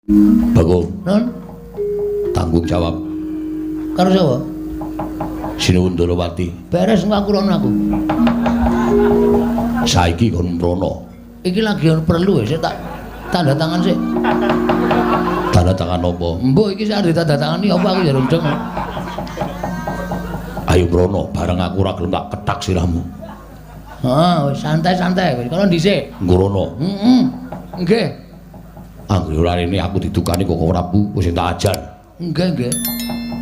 Bagong, Nun, tanggung jawab. Karo sapa? Sinuwun Ndorowati. Beres engko aku rono aku. Saiki kon mrono. Iki lagi ono perlu ya, sik tak tanda tangan sik. Tanda tangan apa? Mbok iki sik arep ditandatangani apa aku ya rundeng. Ayo mrono, bareng aku ora gelem tak kethak sirahmu. Heeh, wis santai-santai wis kono dhisik. Nggrono. Heeh. Nggih. Anggere ora rene aku didukani kok Prabu wis tak ajar. Nggih, nggih.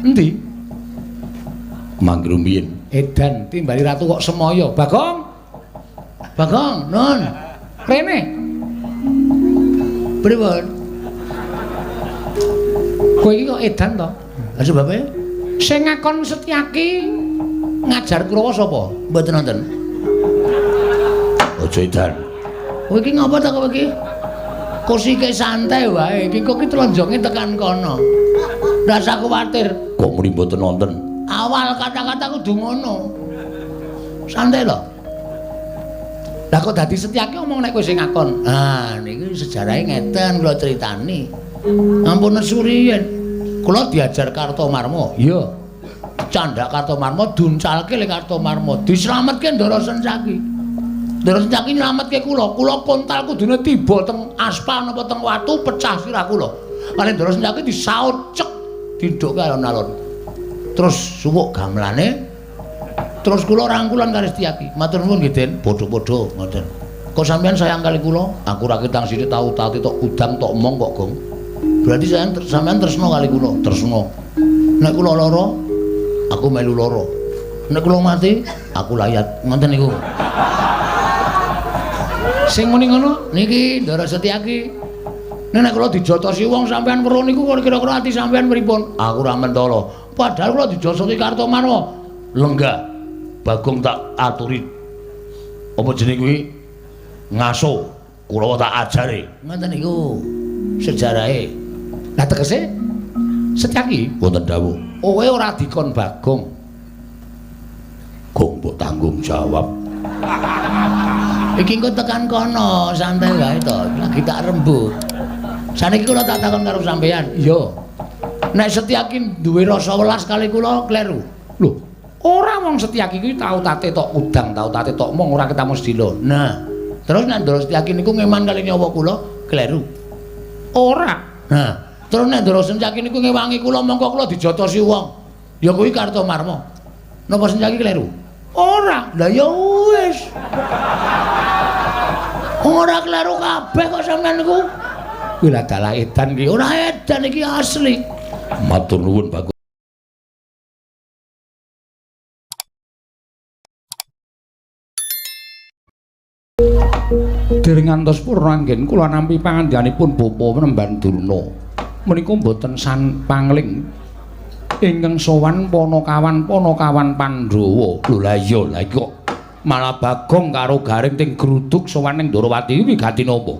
Endi? Mangke rumiyin. Edan timbali ratu kok semaya. Bagong. Bagong, nun. Rene. Pripun? Kowe iki kok edan to? Lah sebabe? Sing ngakon Setyaki ngajar Kurawa sapa? Mboten nonton. Aja edan. Kowe iki ngapa ta kowe iki? Kursike santai wae, iki kok iki tlenjonge tekan kono. Rasa kuwatir. Kok muni mboten nonton? Awal kata-kata kudu ngono. Santai lho. Lah kok dadi Setyaki omong nek kowe sing ngakon. Ah, niki sejarahe ngeten kula critani. Ampun nesu riyen. Kula diajar Kartomarma. Iya. Candhak Kartomarma duncalke le Kartomarma, dislametke Ndara Sencaki. Ndara Sencaki nylametke kula. Kula kontal kudune tiba teng aspal napa teng watu pecah sirah kula. Kali Ndara Sencaki disaut cek dindhukke alon-alon. Terus suwuk gamelane. Terus kula rangkulan karo Setyaki. Matur nuwun nggih, Den. Padha-padha ngoten. Kok sampean sayang kali kula? Aku ra ketang sithik tau tati tok udang tok omong kok, Gong. Berarti sampean tresna kali kula, tresna. Nek kula lara, aku melu lara. Nek kula mati, aku layat. Ngoten niku. Sing muni ngono niki Ndara Setyaki. Nek kula dijotosi wong sampean weruh niku kira-kira ati sampean pripun? Aku ora mentala. Padahal kula dijotosi Kartomarma. Lenggah. Bagong tak aturi. Apa jenenge kuwi? Ngaso. Kurawa tak ajare. Ngoten niku sejarahe. Lah tegese Setyaki wonten dawuh. Kowe ora dikon Bagong. Gong mbok tanggung jawab. Iki engko tekan kono, santai wae to. Lagi tak rembug. Saniki kula tak takon karo sampeyan. Iya. Nek Setyaki duwe rasa welas kali kula kleru. Lho, ora wong Setyaki kuwi tau tate tok udang, tau tate tok mong ora ketemu sedilo. Nah, terus nek Ndara Setyaki niku ngeman kali nyawa kula kleru. Ora. Nah, terus nek Ndara Setyaki niku ngewangi kula mongko kula dijotosi wong. Ya kuwi Kartomarma. Napa Setyaki kleru? Ora. Lah ya wis. Ora kleru kabeh kok sampean niku. Kuwi lah dalah edan iki. Ora edan iki asli. Matur nuwun Bagong. Dereng ngantos purna anggen kula nampi pangandikanipun Bapa Penemban Durna. Menika mboten san pangling ingkang sowan Panakawan Panakawan Pandhawa. Lho lah iya, lah iki kok malah Bagong karo Gareng ting gruduk sowan ning Ndorowati wigati napa?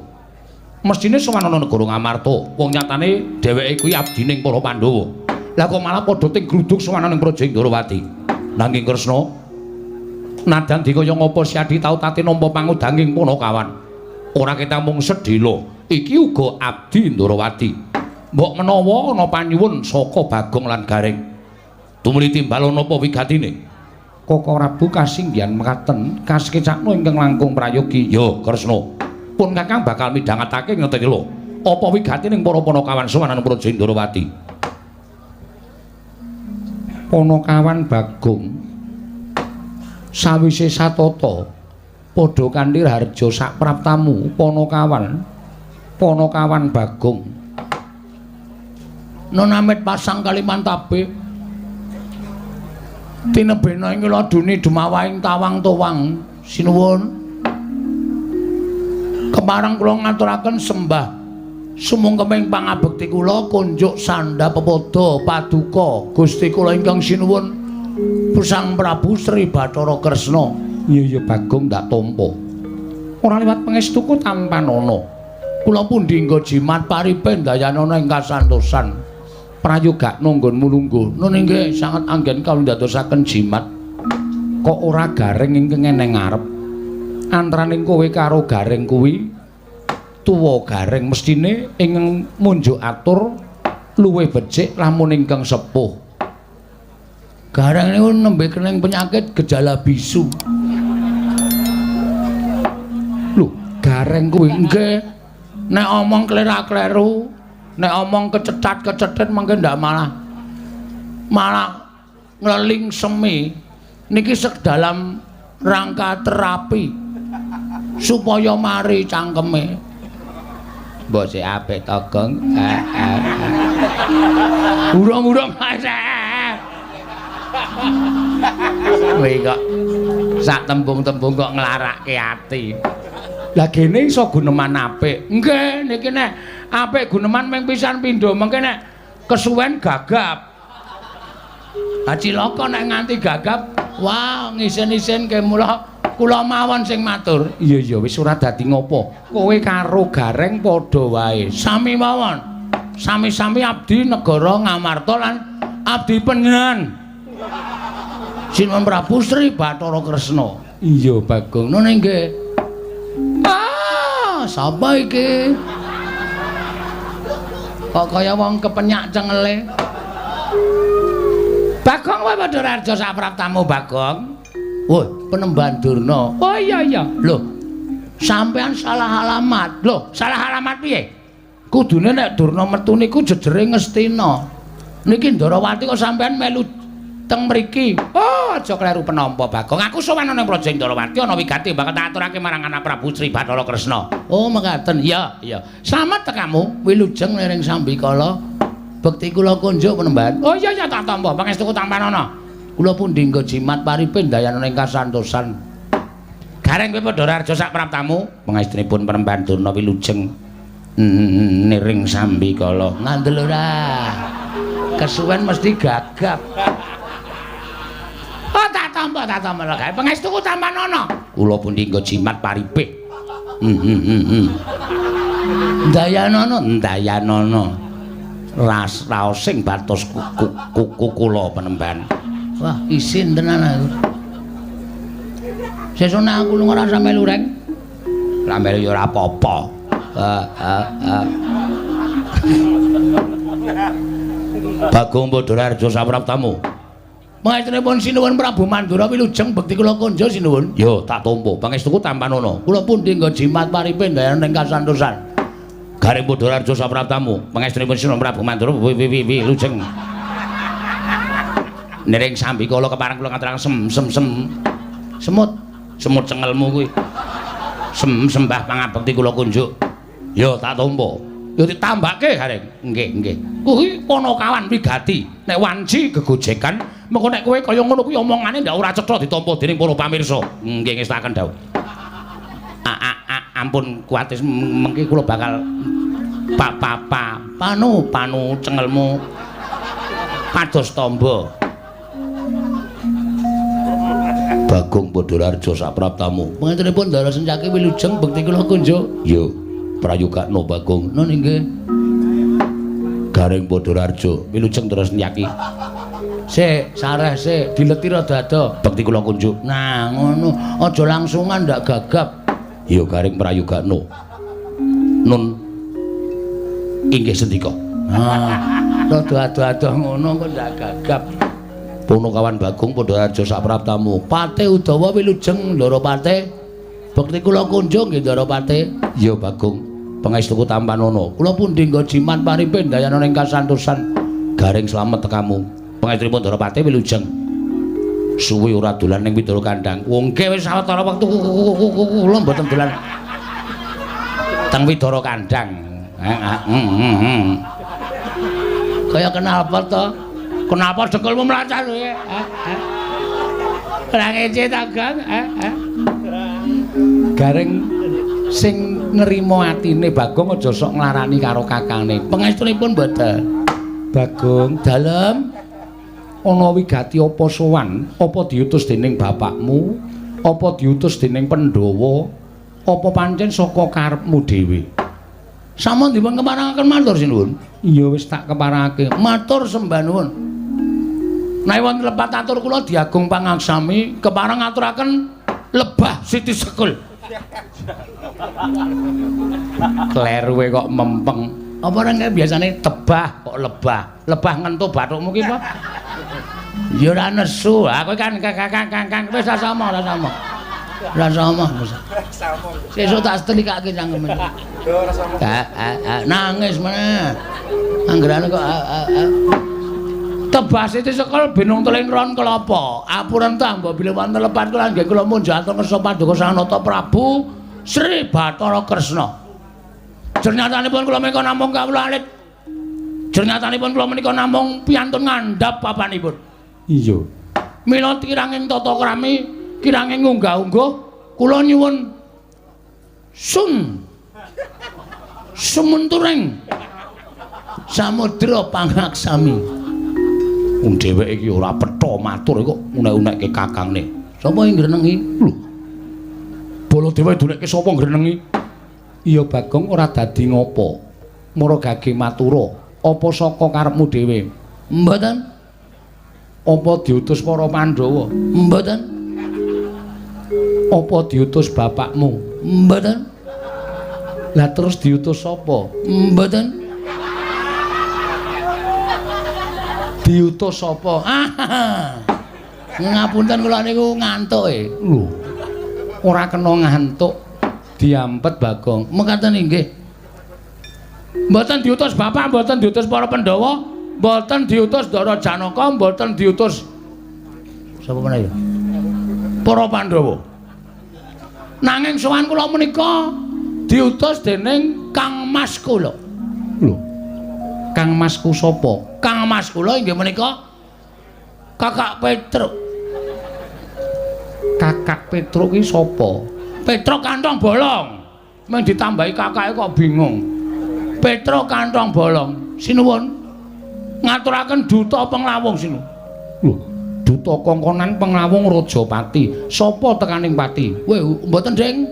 Mestine sowan ana negara Ngamarta. Wong nyatane dheweke kuwi abdining para Pandhawa. Lah kok malah padha ting gruduk sowan ning Praja Ndorowati. Nanging Kresna, nadyan dikaya ngapa Siadi tau tate nampa pangudanging Panakawan. Ora ketang mung sedhela, iki uga abdi Ndorowati. Mbok menawa ana panyuwun saka Bagong lan Gareng. Tumuli timbal ana apa wigatine? Koko Prabu kasinggihan mekaten kasekecakno ingkang langkung prayogi. Ya, Kresna. Pun Kakang bakal midhangetake ngeten lho. Apa wigatine para Panakawan sowan ana Praja Ndorowati? Panakawan Bagong sawise satata padha kanthi raharja sapraptamu Panakawan Panakawan Bagong nonamit pasang Kalimantabe tinebena ing laduni dumawahing tawang towang. Sinuwun kepareng kula ngaturaken sembah sumungkeming pangabekti kula kunjuk sandha pepada paduka Gusti kula ingkang sinuwun Sang Prabu Sri Bathara Kresna. Iya iya Bagong ndak tampa. Ora liwat pangestuku tampanana. Kula pundi nggo jimat paripe ndayanana ing kasantosan. Prayogakna nggonmu lungguh. Nun inggih sanget anggen kawula ndadosaken jimat. Kok ora Gareng ingkang eneng ngarep? Antaraning kowe karo Gareng kuwi Tuwa Gareng mestine ing munjuk atur luwih becik lamun ingkang sepuh. Gareng niku nembe kening penyakit gejala bisu. Lho, Gareng kuwi nggih. Nek omong klera-kleru, nek omong kecetat-kecetit mangke ndak malah malah ngleling semi. Niki sek dalam rangka terapi supaya mari cangkeme. Mbok sik apik to, Gong. Urung-urung kowe kok sak tembung-tembung kok nglarake ati. Lah gene iso guneman apik. Nggih, niki nek apik guneman ming pisan pindho, mengke nek kesuwen gagap. Ha cilaka nek nganti gagap, wah ngisin-isin ke mula kula mawon sing matur. Iya iya wis ora dadi ngopo. Kowe karo Gareng padha wae. Sami mawon. Sami-sami abdi negara Ngamarta lan abdi panjenengan. Sinuwun Prabu Sri Bathara Kresna. Iya, Bagong. Ngono nggih. Ah, sapa iki? Kok kaya wong kepenyak cengele. Bagong wae padha raja sapraptamu, Bagong. Woi, Penemban Durna. Oh iya iya. Lho, sampean salah alamat. Lho, salah alamat piye? Kudune nek Durna metu niku jejere Ngastina. Niki Ndarawati kok sampean melu teng mriki. Oh, aja kleru penampa, Bagong. Aku sowan ana ing Praja Ndarawati ana wigati bakal tak aturake marang anak Prabu Sri Bathara Kresna. Oh, mekaten. Iya, iya. Slamet tekamu. Wilujeng niring sambikala. Bekti kula kunjuk Penemban. Oh iya iya tak tampa, pangestuku tampanana. Kula pundi nggo jimat paripe ndayana ing kasantosan. Gareng kowe padha raja sak praptamu. Pangestunipun Penemban Durna wilujeng niring sambikala. Ngandel ora. Kesuwen mesti gagap. Oh tak tampa, tak tampa lho gawe pangestuku tampanana. Kula pundi nggo jimat paripe. Ndayanana, ndayanana. Ras raosing batos kuku kula Penemban. Wah, isin tenan aku. Sesuk nek aku lunga ora sampe lureng. Lah melu ya ora apa-apa. Bagong Badararja sapraptamu. Pangestunipun Sinuwun Prabu Mandura wilujeng bekti kula konjo sinuwun. Yo tak tampa. Pangestuku tampanana. Kula pundi nggo jimat paripe ndayana ing kasantosan. Gareng Badararja sapraptamu. Pangestunipun Sinuwun Prabu Mandura wilujeng. Niring sambikala kepareng kula ngaturaken sem sem sem semut semut cengelmu kuwi. Sem sembah pangabekti kula kunjuk. Yo tak tampa. Yo ditambake Gareng. Nggih nggih. Kuwi Panakawan wigati. Nek wanci gegojekan mengko nek kowe kaya ngono kuwi omongane ndak ora cetha ditampa dening para pamirsa. Nggih ngestaken dawuh. Ampun kuwatir mengki kula bakal pa pa pa panu panu cengelmu pados tamba. Bagong Badararja sapraptamu. Pangestunipun Ndara Sencaki wilujeng bekti kula kunjuk. Yo prayogakno Bagong. Nun inggih. Gareng Badararja wilujeng Ndara Sencaki. Sik, sareh sik, dileti rada ado. Bekti kula kunjuk. Nah, ngono. Aja langsungan ndak gagap. Yo Gareng prayogakno. Nun inggih sendika. Ah, rada ado-ado ngono kok ndak gagap. Punakawan Bagong Badararja sapraptamu. Pate Udawa wilujeng Ndara Pate. Bekti kula kunjung nggih Ndara Pate. Ya Bagong, pangestuku tampanana. Kula pundi nggo jimat paripe ndayana ing kasantosan. Gareng slamet tekamu. Pangestunipun Ndara Pate wilujeng. Suwi ora dolan ning Widara Kandang. Wong nggih wis sawetara wektu kula mboten dolan teng Widara Kandang. Kaya kenapa to? Kenapa dengkulmu mlacat kowe? Ora ngece ta, Gang? Gareng sing nrimo atine Bagong aja sok nglarani karo kakangne. Pangestunipun mboten. Bagong, dalem ana wigati apa sowan? Apa diutus dening bapakmu? Apa diutus dening Pandhawa? Apa pancen saka karepmu dhewe? Sampun dipun keparengaken matur sinuwun. Iya wis tak keparengake. Matur sembah nuwun. Nek wonten lepat atur kula diagung pangaksami kepareng ngaturaken lebah Siti Sekul. Kleruwe kok mempeng. Apa ora kae biasane tebah kok lebah. Lebah ngentu bathukmu ki apa? Ya ora nesu. Ha kowe kan kang wis ora sama, ora sama. Ora sama. Sesuk tak setelikake cangkeme. Ora sama. Nangis meneh. Anggerane kok Tebah siti sekol binung teling ron kelapa. Apuren ta mbok bilih wonten lepat kula nggih kula munjatur ngersa paduka Sang Nata Prabu Sri Bathara Kresna. Jernyatanipun kula menika namung kawula alit. Jernyatanipun kula menika namung piyantun ngandhap papanipun. Iya. Mila kiranging tata krami, kiranging unggah-ungguh kula nyuwun sun sumunturing samudra pangaksami. Wong dheweke iki ora petha matur kok unek-unekke kakangne. Sapa ing grenengi? Lho. Baladewa dunekke sapa grenengi? Iya Bagong ora dadi ngopo. Mara gage matura, apa saka karepmu dhewe? Mboten. Apa diutus para Pandhawa? Mboten. Apa diutus bapakmu? Mboten. Lah terus diutus sapa? Mboten. Diutus sapa? Ah. Ngapunten kula niku ngantuk e. Lho. Ora kena ngantuk. Diampet Bagong. Mekaten inggih. Mboten diutus bapak, mboten diutus para Pandhawa, mboten diutus Ndara Janaka, mboten diutus sapa meneh ya? Para Pandhawa. Nanging sowan kula menika diutus dening Kang Mas kula. Lho. Kang Masku sapa? Kang Mas kula inggih menika Kakak Petruk. Kakak Petruk ki sapa? Petruk kantong bolong. Mung ditambahi kakake kok bingung. Petruk kantong bolong. Sinuwun. Ngaturaken duta penglawung sinuwun. Lho, duta kongkonan penglawung Rajapati. Sapa tekaning pati? Weh, mboten, Ding.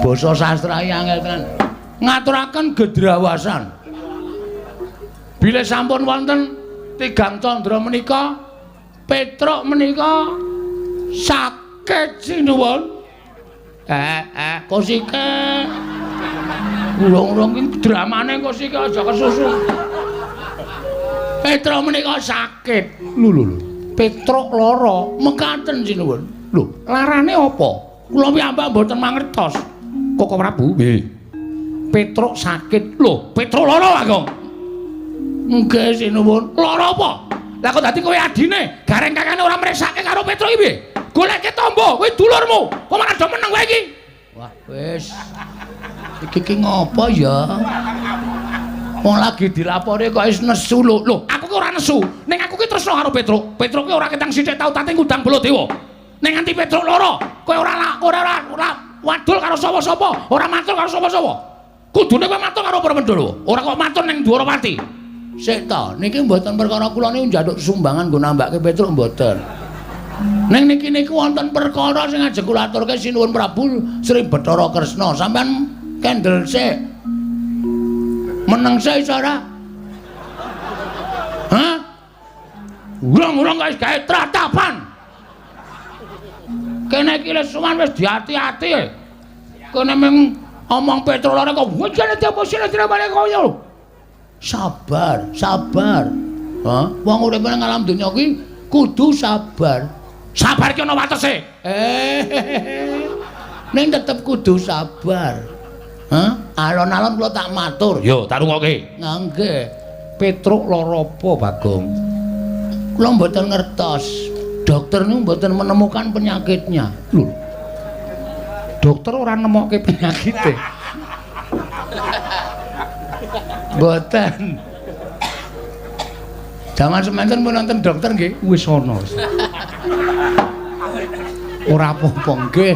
Basa sastra angel tenan. Ngaturaken gedrawasan. Bilih sampun wonten tigang candra menika, Petruk menika sakit sinuwun. Kosike. Urung-urung iki dramane kosike aja kesusu. Petruk menika sakit. Lho lho lho. Petruk lara, mekaten sinuwun. Lho, larane apa? Kula piyambak mboten mangertos. Koko Prabu? Nggih. Petruk sakit. Lho, Petruk lara, Bagong. Nggih sinuwun. Lara apa? Lah kok dadi kowe adine, gareng kakane ora mresake karo Petruk iki piye? Goleke tombo, kowe dulurmu. Kok malah do meneng kowe iki? Wah, wis. Iki ki ngopo ya? Wong lagi dilapori kok wis nesu lho. Lho, aku ki ora nesu. Ning aku ki tresno karo Petruk. Petruk ki ora ketang sithik tau tate ngundang Baladewa. Ning nganti Petruk lara, kowe ora ora wadul karo sapa-sapa, ora matur karo sapa-sapa. Kudune kowe matur karo para Pandhawa, ora kok matur ning Dwarawati. Sik ta, niki mboten perkara kula niku njaluk sumbangan nggo nambake Petruk mboten. Ning niki niku wonten perkara sing ajeng kula aturke sinuwun Prabu Sri Bathara Kresna. Sampeyan kendel sik. Meneng sik iso ora? Hah? Urung-urung kok wis gawe tratapan. Kene iki wis sowan wis diati-ati. Kene mung omong Petruk lara kok wujane diapa sine balik koyo. Sabar, sabar. Hah? Wong urip nang alam donya kuwi kudu sabar. Sabar ki ana watese. Ning tetep kudu sabar. Hah? Alon-alon kula tak matur. Yo, tak rungokke. Nggih. Petruk lara apa, Bagong? Kula mboten ngertos. Dokter niku mboten menemukan penyakitnya. Lho. Dokter ora nemokke penyakite. Mboten. Jaman semanten pun nonton dokter nggih? Wis ana. Ora apa-apa nggih.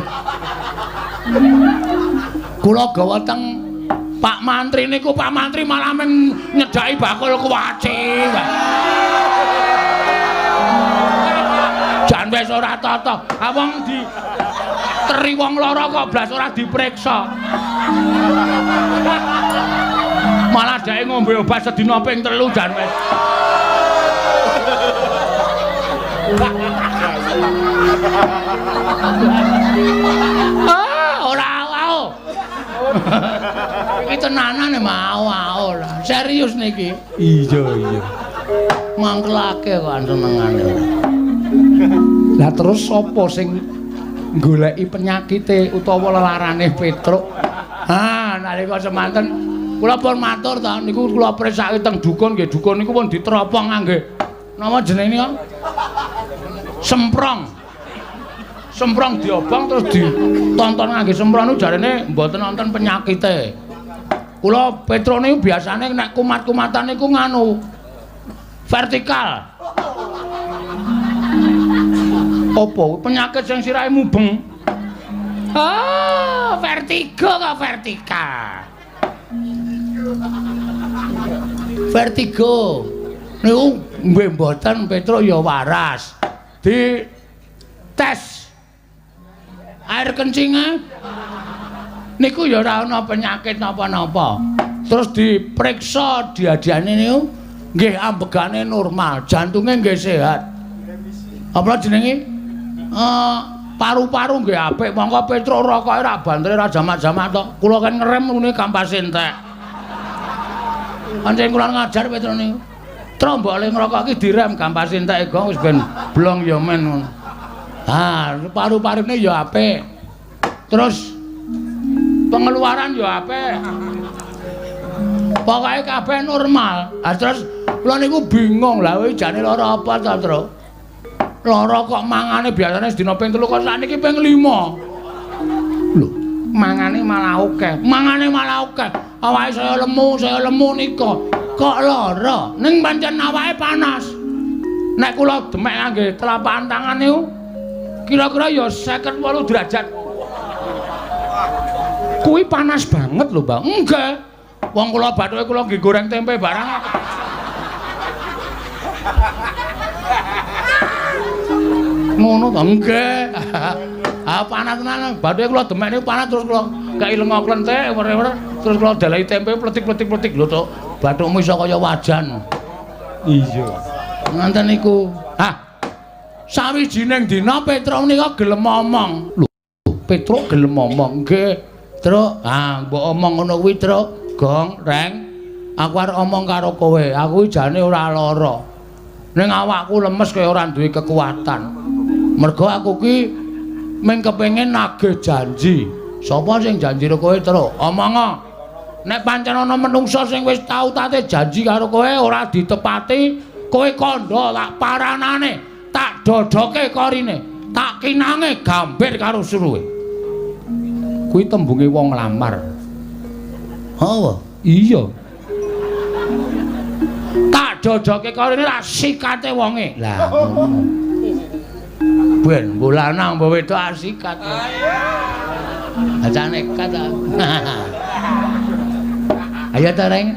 Kula gawa teng Pak Mantri niku, Pak Mantri malah men nyedhaki bakul kuwaci. Jan wis ora tata. Ha wong di teri wong lara kok blas ora diperiksa. Malah dheke ngombe obat sedina ping 3 jan wis. Ah, ora au. Iki tenanan mau au lah. Serius niki. Iya, iya. Mangkelake kok senengane. Lah terus sapa sing goleki penyakite utawa lelarane Petruk? Ha, nalika semanten kula pun matur ta niku kula presake teng dukun nggih, dukun niku pun diteropong ngangge napa jenenge niku? Semprong. Semprong diobong terus ditonton ngangge semprong niku jarene mboten wonten penyakite. Kula Petruk niku biasane nek kumat-kumatan niku nganu vertikal. Apa penyakit sing sirahe mubeng? Ah, vertigo kok vertikal. Vertigo. Niku nggih mboten Petruk ya waras. Di tes air kencingnya niku ya ora ana penyakit napa-napa. Terus diperiksa diadiane niku nggih ambegane normal, jantunge nggih sehat. Apa jenenge? Paru-paru nggih apik, mongko Petruk rokoke ra bantere ra jamak-jamak to. Kula kan ngerem ngene kampas entek. Pancen kula ngajar Petruk niku. Truk mbok le ngrokok iki direm kampas entek gong wis ben blong ya men ngono. Ha, paru-parune ya apik. Terus pengeluaran ya apik. Pokoke kabeh normal. Ha terus kula niku bingung lah kowe jane lara apa to, Truk? Lara kok mangane biasane sedina ping 3 kok sakniki ping 5. Lho, mangane malah akeh. Mangane malah akeh. Awake saya lemu nika. Kok lara? Ning pancen awake panas. Nek kula demek ngangge telapak tangan niku kira-kira ya 58 derajat. Kuwi panas banget lho, Mbak. Enggak. Wong kula bathuke kula nggih goreng tempe barang. Ngono to? Nggih. Ah panas tenan. Bathuke kula demek niku panas terus kula kei lenga klenthek wer-wer terus kula dalahi tempe pletik-pletik-pletik lho to. Bathukmu iso kaya wajan. Iya. Ngoten niku. Hah. Sawijining dina Petruk menika gelem omong. Lho, Petruk gelem omong. Nggih. Truk, ah mbok omong ngono kuwi, Truk. Gong, Reng. Aku arep omong karo kowe. Aku iki jane ora lara. Ning awakku lemes kaya ora duwe kekuatan. Mergo aku ki mung kepengin nagih janji. Sapa sing janji karo kowe, Truk? Omongo. Nek pancen ana menungsa sing wis tau tate janji karo kowe ora ditepati, kowe kandha tak paranane, tak dodoke korine, tak kinange gambir karo suruhe. Kuwi tembunge wong nglamar. Apa? Iya. Tak dodoke korine tak sikate wonge. Lah ngono. Ben mbok lanang mbok wedok asikat. Aja nekat. Ayo ta, Reng.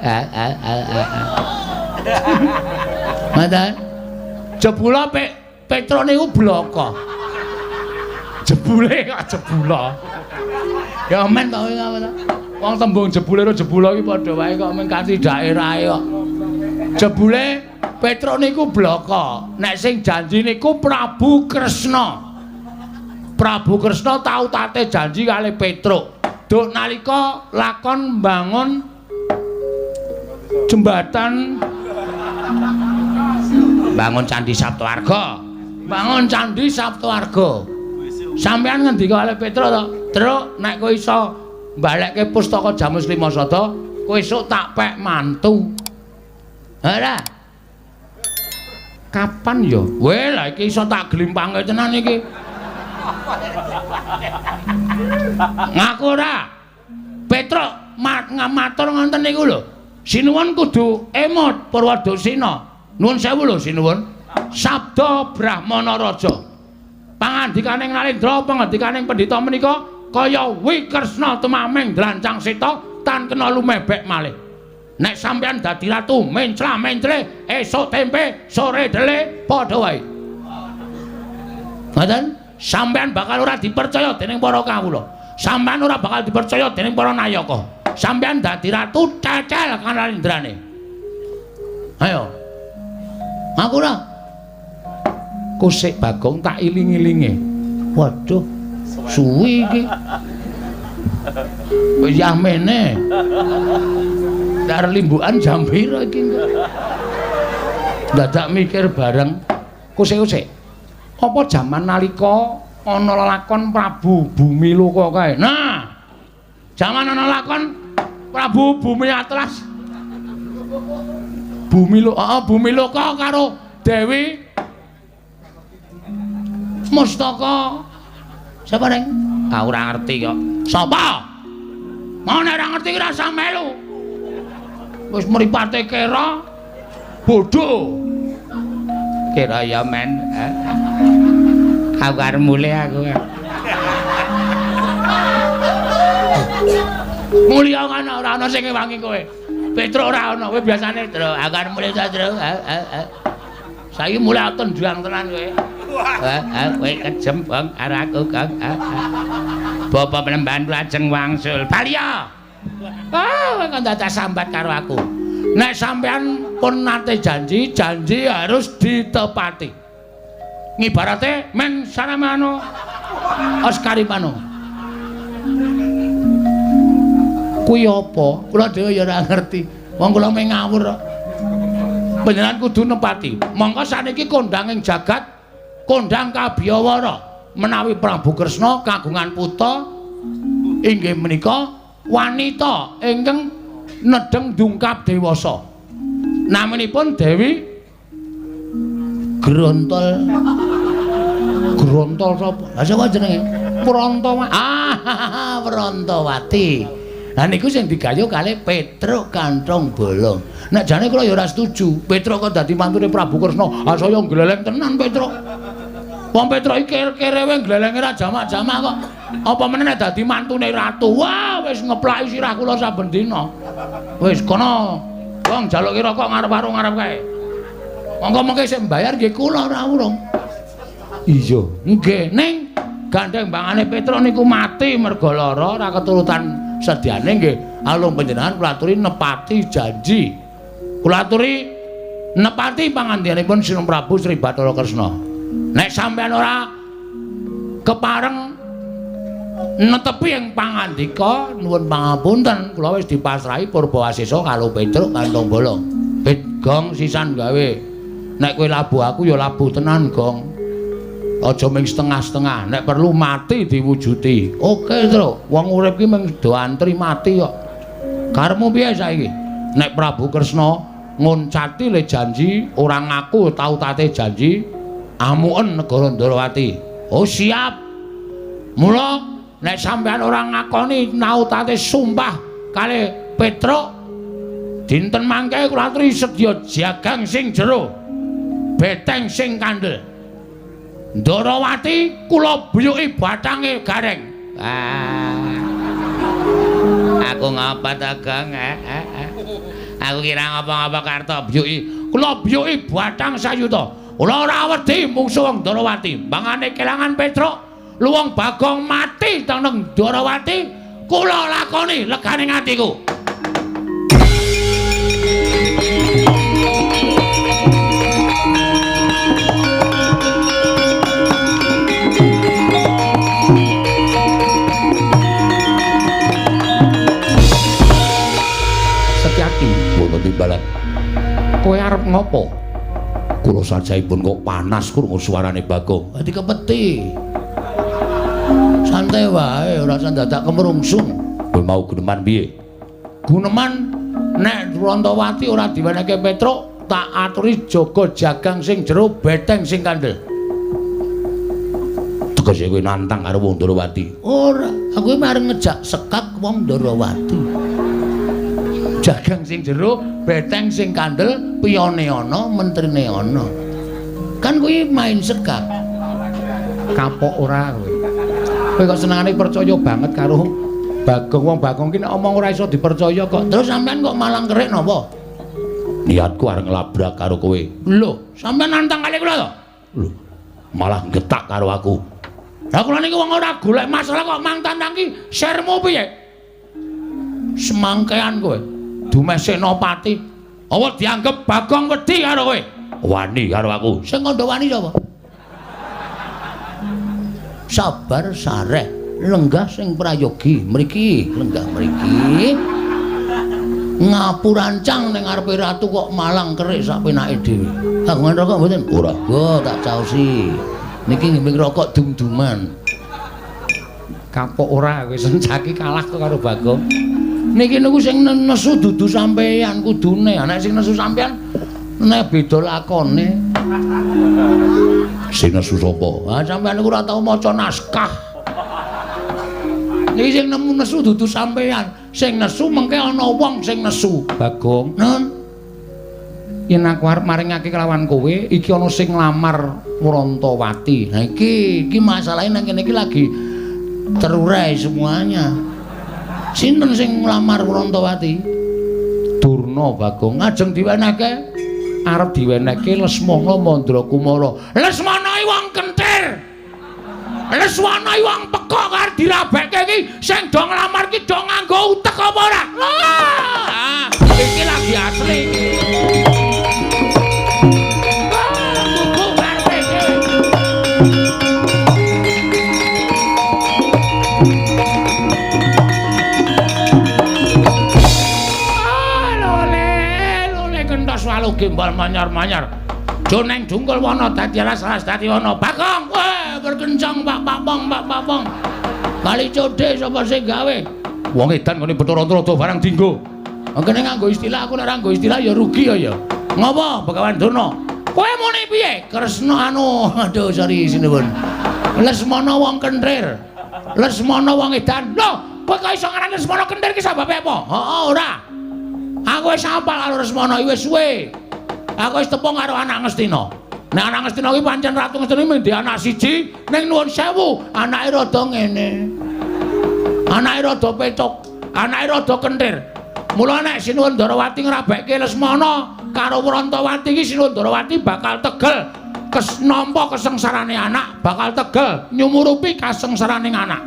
Ngoten. Jebula Petruk niku bloko. Jebule kok jebula. Ya men to kuwi apa to? Wong tembung jebule karo jebula iki padha wae kok mung kanthi daerahe kok. Jebule Petruk niku bloko. Nek sing janji niku Prabu Kresna. Prabu Kresna tau tate janji kali Petruk. Duk nalika lakon mbangun jembatan, bangun Candi Saptawarga. Bangun Candi Saptawarga. Sampeyan ngendika kali Petruk to, "Truk, nek kowe iso mbalekke pustaka Jamus Lima Sada, kowe esuk tak pek mantu." Ora. Kapan ya? Weh, lah iki iso tak glimpange tenan iki. Ngaku ora? Petruk matur ngoten niku lho. Sinuwun kudu emot Purwadasina. Nuwun sewu lho sinuwun. Sabda Brahmana Raja. Pangandikaning Nalendra, pangandikaning pendhita menika kaya Wikresna tumameng drancang seta tan kena lumebek malih. Nek sampeyan dadi ratu mencla-mencle esuk tempe sore dele padha wae. Ngoten? Sampeyan bakal ora dipercaya dening para kawula. Sampeyan ora bakal dipercaya dening para nayaka. Sampeyan dadi ratu cecel kanalendrane. Ayo. Ngaku ora? Kusik Bagong tak iling-ilinge. Waduh, suwi iki. Wis yahmene. Dar limbukan jam pira iki engko? Dadak mikir bareng. Kusik-kusik. Apa jaman nalika ana lelakon Prabu Bumiloka kae? Nah, jaman ana lakon Prabu Bumi Atlas. Bumiloka, Bumiloka karo Dewi Mustaka. Sapa, Reng? Ah, ora ngerti kok. Sapa? Mau nek ora ngerti ora usah melu. Wis mripate kera bodho. Kira ya men. Aku arep mulih aku. Mulya kan ora ana sing ngewangi kowe. Petruk ora ana, kowe biasane, Tru. Aku arep mulih ta, Tru. Saiki mulih tendang tenan kowe. Kowe kejem, Bang, karo aku, Kang. Bapak Penemban lajeng wangsul. Baliya. Ah, kowe kok dadak sambat karo aku. Nek sampean pun nate janji, janji harus ditepati. Ngibarate men saramano Oscaripano. Kuwi apa? Kula dhewe ya ora ngerti. Wong kula mung ngawur kok. Panjenengan kudu nepati. Mongko saniki kondang ing jagat, kondang kabiyawara menawi Prabu Kresna kagungan putra inggih menika wanita ingkang nedheng dungkap dewasa. Naminipun Dewi Grontol. Grontol sapa? Lah sapa jenenge? Prantawati. Ah, Prantawati. Lah niku sing digayuh kalih Petruk Kanthong Bolong. Nek jane kula ya ora setuju. Petruk kok dadi mantune Prabu Kresna. Ah saya gleleng tenan Petruk. Wong Petruk iki kerewe glelenge ra jamak-jamak kok. Apa meneh nek dadi mantune ratu. Wah, wis ngeplaki sirah kula saben dina. Wis kono. Wong njaluki rokok ngarep warung ngarep kae. Monggo mengke sing mbayar nggih kula ora urung. Iya, nggih. Ning gandeng bangane Petruk niku mati merga lara ora keturutan sediane nggih. Alung panjenengan kula aturi nepati janji. Kula aturi nepati pangandikanipun Sinun Prabu Sri Bathara Kresna. Nek sampeyan ora kepareng netepi ing pangandika, nuwun pangapunten, kula wis dipasrahi Purbawasesa karo Petruk Kanthong Bolong. Pit Gong sisan gawe. Nek kowe labuh aku ya labuh tenan, Gong. Aja ming setengah-setengah, nek perlu mati diwujuti. Oke, Truk. Wong urip ki mung do antri mati kok. Karepmu piye saiki? Nek Prabu Kresna ngoncati le janji, ora ngaku tau tate janji, amuken negara Ndrawati. Oh, siap. Mula nek sampeyan ora ngakoni nautate sumpah kalih Petruk, dinten mangke kula aturi sedya jagang sing jero, beteng sing kandel. Ndrawati kula buyuki bathange Gareng. Ah. Aku ngapa ta, Gong? Aku kira ngapa-ngapa karto buyuki. Kula buyuki bathang sayuta. Kula ora wedi mungsuh wong Ndrawati. Mangane kelangan Petruk, luwung Bagong mati teng Ndrawati, kula lakoni legane atiku. Setyaki wonten timbalan. Kowe arep ngopo? Kula sajaipun kok panas krungu suarane Bagong. Dadi kepeti. Santai wae, ora usah dadak kemrungsung. Kowe mau guneman piye? Guneman nek Prantawati ora diwenehke Petruk, tak aturi jaga jagang sing jero, beteng sing kandel. Tegese kowe nantang karo wong Ndrawati? Ora, aku iki arep ngejak sekak wong Ndrawati. Jagang sing jero, beteng sing kandel, piyone ana, mentrine ana. Kan kuwi main sekak. Kapok ora kowe. Kowe kok senengane percaya banget karo Bagong. Wong Bagong ki nek omong ora iso dipercaya kok. Terus sampean kok malang kerik napa? Niatku arep nglabrak karo kowe. Lho, sampean nantang kali kula to? Lho, malah getak karo aku. Lah kula niki wong ora golek masalah kok mang tantang ki sermu piye? Semangkean kowe. Dumeh Senopati. Apa dianggep Bagong wedi karo kowe? Wani karo aku. Sing kandha wani sapa? Sabar sareh, lenggah sing prayogi. Mriki, lenggah mriki. Ngapurancang ning ngarepe ratu kok malang kerik sak penake dhewe. Kagungan rokok mboten? Ora. Go tak caosi. Niki ngimbing rokok dum-duman. Kapok ora kowe Sencaki kalah kok karo Bagong. Niki niku sing nesu dudu sampeyan kudune. Nek sing nesu sampeyan nek beda lakone. Sing nesu sapa? Ah sampeyan niku ora tau maca naskah. Niki sing nemu nesu dudu sampeyan. Sing nesu mengke ana wong sing nesu. Bagong. Nun. Yen aku arep maringake kelawan kowe, iki ana sing nglamar Wrantawati. Nah iki iki masalahe nang kene iki lagi terurai semuanya. Sinten sing nglamar Wrantawati? Durna Bagong. Ngajeng diwenehke? Arep diwenehke Lesmana Mandrakumara. Lesmana iki wong kentir. Lesmana iki wong pekok arep dirabekke iki sing do nglamar iki do nganggo utek apa ora? Ah, iki lagi asli iki. Gembal manyar-manyar. Joneng jungkul wana dadi alas-alas dadi wana. Bagong, weh berkencang Pak Papong, Pak Papong. Kali codhe sapa sing gawe? Wong edan ngene Bathara Antarada barang dinggo. Engkene nganggo istilah aku nek ora nganggo istilah ya rugi ya ya. Ngopo Begawan Durna? Kowe muni piye? Kresna anu, aduh sorry sinuwun. Lesmana wong kentir. Lesmana wong edan. Lho, kowe kok iso ngarani Lesmana kentir ki sababe apa? Heeh, ora. Aku wis hafal karo Lesmana iki wis suwe. Aku wis tepung karo anak Ngastina. Nek anak Ngastina kuwi pancen Ratu Ngastina mung anak siji, ning nuwun sewu, anake rada ngene. Anake rada pecuk, anake rada kentir. Mula nek Sinuwun Ndarawati ngrabekke Lesmana karo Wrantawati iki Sinuwun Ndarawati bakal tegel nampa kesengsarane anak, bakal tegel nyumurupi kasengsarane anak.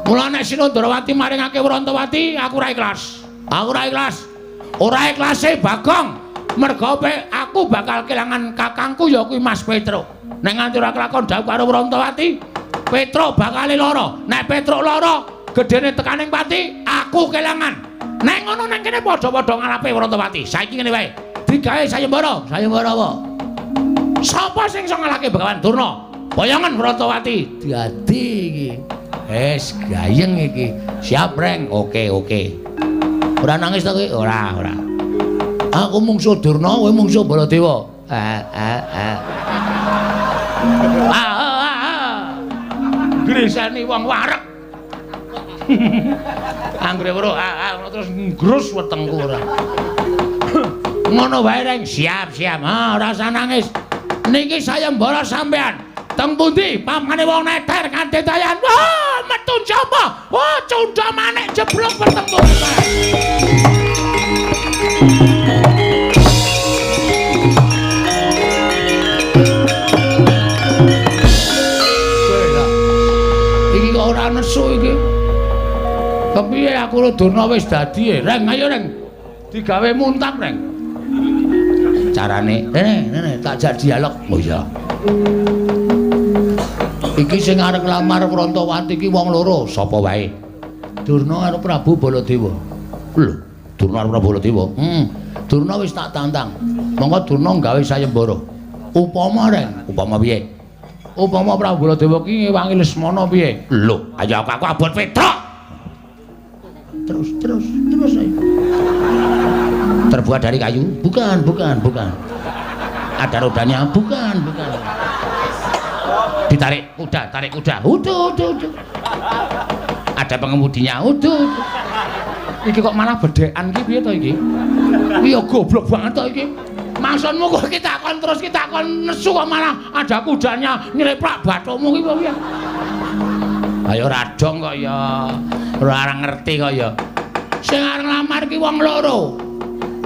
Mula nek Sinuwun Ndarawati maringake Wrantawati, aku ora ikhlas. Aku ora ikhlas. Ora ikhlase Bagong. Mergo aku bakal kelangan kakangku ya kuwi Mas Petruk. Nek nganti ora kelakon dhawuh karo Wrantawati, Petruk bakal lara. Nek Petruk lara, gedene tekaning pati, aku kelangan. Nek ngono nang kene padha-padha ngalape Wrantawati. Saiki ngene wae. Digawe sayembara. Sayembara apa? Sapa sing iso ngalahke Begawan Durna? Boyongan Wrantawati. Dadi iki. Wis gayeng iki. Siap, Reng. Oke, oke. Ora nangis ta kowe? Ora, ora. Aku mungsuh Durna, kowe mungsuh Baladewa. Gresani wong wareg. Anggere weruh ngono terus nggrus wetengku ora. Ngono wae, Reng. Siap, siap. Ha, ora usah nangis. Niki sayembara sampean. Teng pundi pamane wong neter kanthi dayan. Wah, metu sapa? Wah, cundha manik jeblok wetengku. Iki kok ora nesu iki. Kepiye aku karo Durna wis dadi, Reng, ayo Reng. Digawe muntap, Reng. Carane, rene, rene tak jak dialog. Oh iya. Iki sing arep nglamar Wrantawati iki wong loro, sapa wae? Durna karo Prabu Baladewa. Lho, Durna karo Prabu Baladewa? Durna wis tak tantang. Monggo Durna gawe sayembara. Upama, Reng, upama piye? Upama Prabu Baladewa ki ngewangi Lesmana piye? Lho, ayo aku abot Petruk. Terus, terus, terus ayo. Terbuat dari kayu? Bukan, bukan, bukan. Ada rodanya? Bukan, bukan. Ditarik kuda, tarik kuda. Udah, udah, udah. Ada pengemudinya? Udah, udah. Iki kok malah bedhekan iki piye to iki? Iki ya goblok banget to iki. Maksudmu kok kita kon terus kita kon nesu kok malah ada kudanya nyeleplak bathukmu iki piye? Ayo radong kok ya. Ora ngerti kok ya. Sing arep nglamar ki wong loro.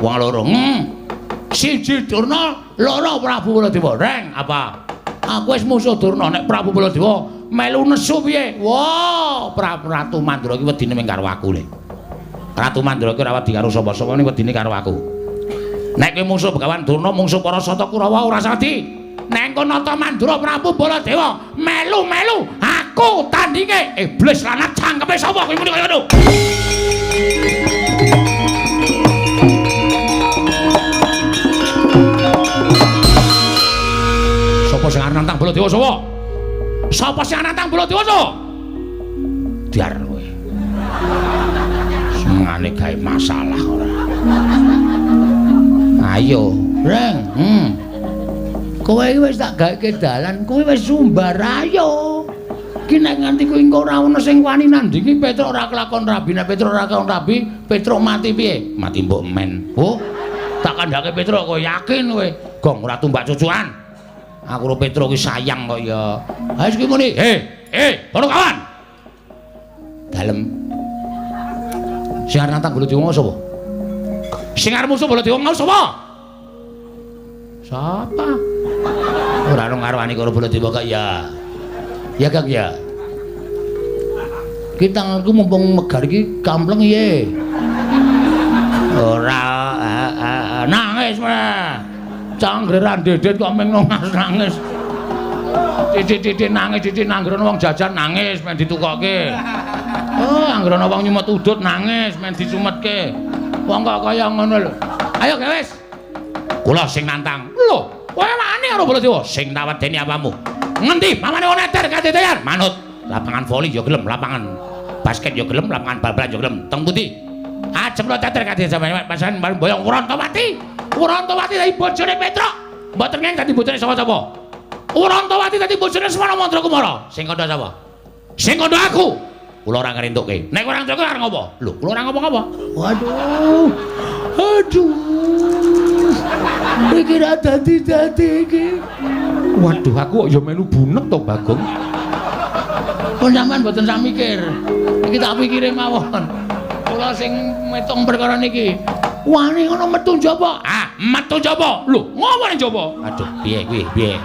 Wong loro. Siji Durna, loro Prabu Baladewa. Reng, apa? Aku wis musuh Durna, nek Prabu Baladewa melu nesu piye? Wah, Prabu Ratu Mandra iki wedine mung karo aku le. Ratu Mandra iki ora wedi karo sapa-sapa, ning wedine karo aku. Nek kowe mungsuh Begawan Durna, mungsuh para Sata Kurawa ora sadi. Neng kono Nata Mandura Prabu Baladewa melu-melu aku tandinge. Iblis lanat cangkeme sapa kuwi muni kaya ngono. Sapa sing arep nantang Baladewa sapa? Sapa sing arep nantang Baladewa sapa? Diar kowe. Senengane gawe masalah ora. Ayo, Reng. Kowe iki wis tak gawe dalan, kowe wis sumbar ayo. Ki nek nganti kuwi engko ora ono sing wani nandingi Petruk ora kelakon rabi, nek Petruk ora kelakon rabi, Petruk mati piye? Mati mbok men. Oh, tak kandhake Petruk kowe yakin kowe. Gong ora tumbak cucuan. Aku karo Petruk ki sayang kok ya. Ha wis ki muni, "He, para kawan." Dalem. Sing arep nantang Baladewa sapa? Sing arep musuh Baladewa mau sapa? Sapa? Ora ono ngarwani karo Baladewa kok ya. Ya Kang ya. Ki tanganku mumpung megar iki kampleng piye? Ora nangis meh. Canggre ra ndedet kok meng nangis. Titik-titik nangis, titik nanggrono wong jajan nangis men ditukokke. Oh, anggrono wong nyumet udut nangis men disumetke. Wong kok kaya ngono lho. Ayo wis. Kula sing nantang. Lho, kowe wani karo Baladewa? Sing tak wedeni apamu? Ngendi pamane wong eter kadedean? Manut. Lapangan voli ya gelem, lapangan basket ya gelem, lapangan bal-balan ya gelem. Teng pundi? Ajem lo teter kadedean sampeyan boyong Wrontowati. Wrontowati dadi bojone Petruk. Mboten ngeng dadi bojone sapa-sapa. Wrontowati dadi bojone Semana Mandra Kumara. Sing kandha sapa? Sing kandha aku. Kula ora ngrentukke. Nek ora ngrentukke arep ngopo? Lho, kula ora ngopo-ngopo. Waduh. Aduh. Iki ra dadi-dadi iki. Waduh, aku kok ya melu bunek to, Bagong. Pun sampean mboten sak mikir. Iki tak pikire mawon. Kula sing metung perkara niki. Wani ngono metu njaba. Ah, metu njaba. Lho, ngopo ning njaba? Aduh, piye kuwi? Piye?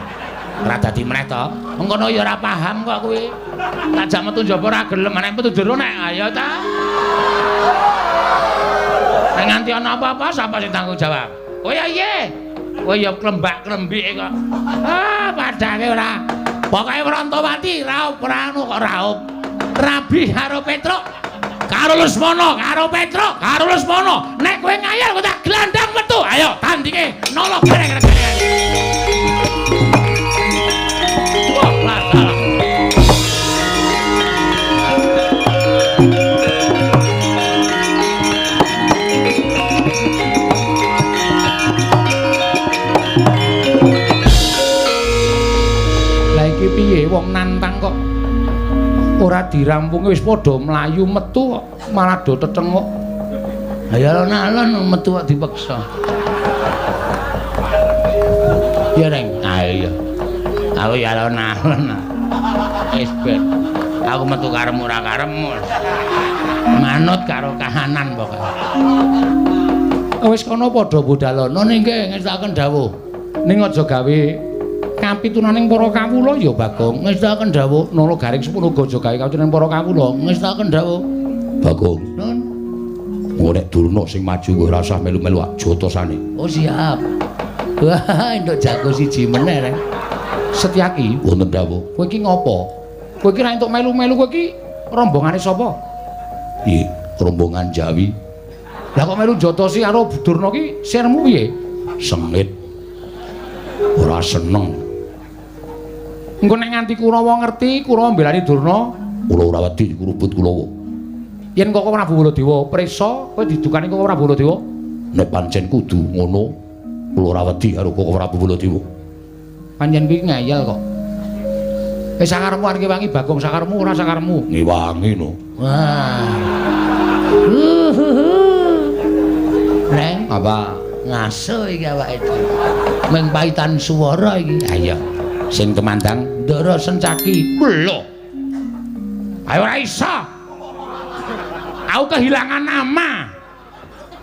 Ora dadi meneh to. Mengkono ya ora paham kok kuwi. Tak jak metu njaba ora gelem, nek metu jero nek ayo ta. Nek nganti ana apa-apa sapa sing tanggung jawab? Oh ya iya. Kowe ya klembak-klembike kok. Ah, padake ora. Pokoke Wrontowati raup ora anu kok raup. Rabi karo Petruk. Karo Lesmana, karo Petruk, karo Lesmana. Nek kowe ngayal kowe tak glandang metu. Ayo tandinge nolo gareng. Wah, salah. Lah iki piye wong nantang kok ora dirampungi wis padha mlayu metu kok malah do tetenguk. Ha ya alon-alon metu kok dipeksa. Ya Reng, ayo. Aku ya alon-alon. Wis ben. Aku metu karepmu ora karepmu. Manut karo kahanan pokoke. Wis kono padha budalono nggih ngestakaken dawuh. Ning aja gawe kapitunaning para kawula ya Bagong. Ngestakaken dawuh. Nala garing sepuluh aja gawe kapitunaning para kawula. Ngestakaken dawuh. Bagong. Nun. Engko nek Durna sing maju kowe ora usah melu-melu jotosane. Oh siap. Wah, entuk jago siji meneh Reng. Setyaki wonten dawuh. Kowe iki ngopo? Kowe iki ra entuk melu-melu, kowe iki rombongane sapa? Piye? Rombongan Jawi. Lah kok melu jotosi karo Durna ki sirmu piye? Sengit. Ora seneng. Engko nek nganti Kurawa ngerti, Kurawa mbelani Durna, kula ora wedi kurubut Kurawa. Yen kok Prabu Baladewa prisa, kowe didukani kok Prabu Baladewa? Nek pancen kudu ngono, kula ora wedi karo kok Prabu Baladewa. Pancen kuwi ngeyel kok. Sakarepmu arep ngewangi Bagong, sakarepmu ora sakarepmu. Ngewangi no. Wah. Reng, apa? Ngaso iki awake dhewe. Mung paitan swara iki. Ha iya. Sing tumandang Ndara Sencaki. Lho. Ayo ora iso. Aku kehilangan nama.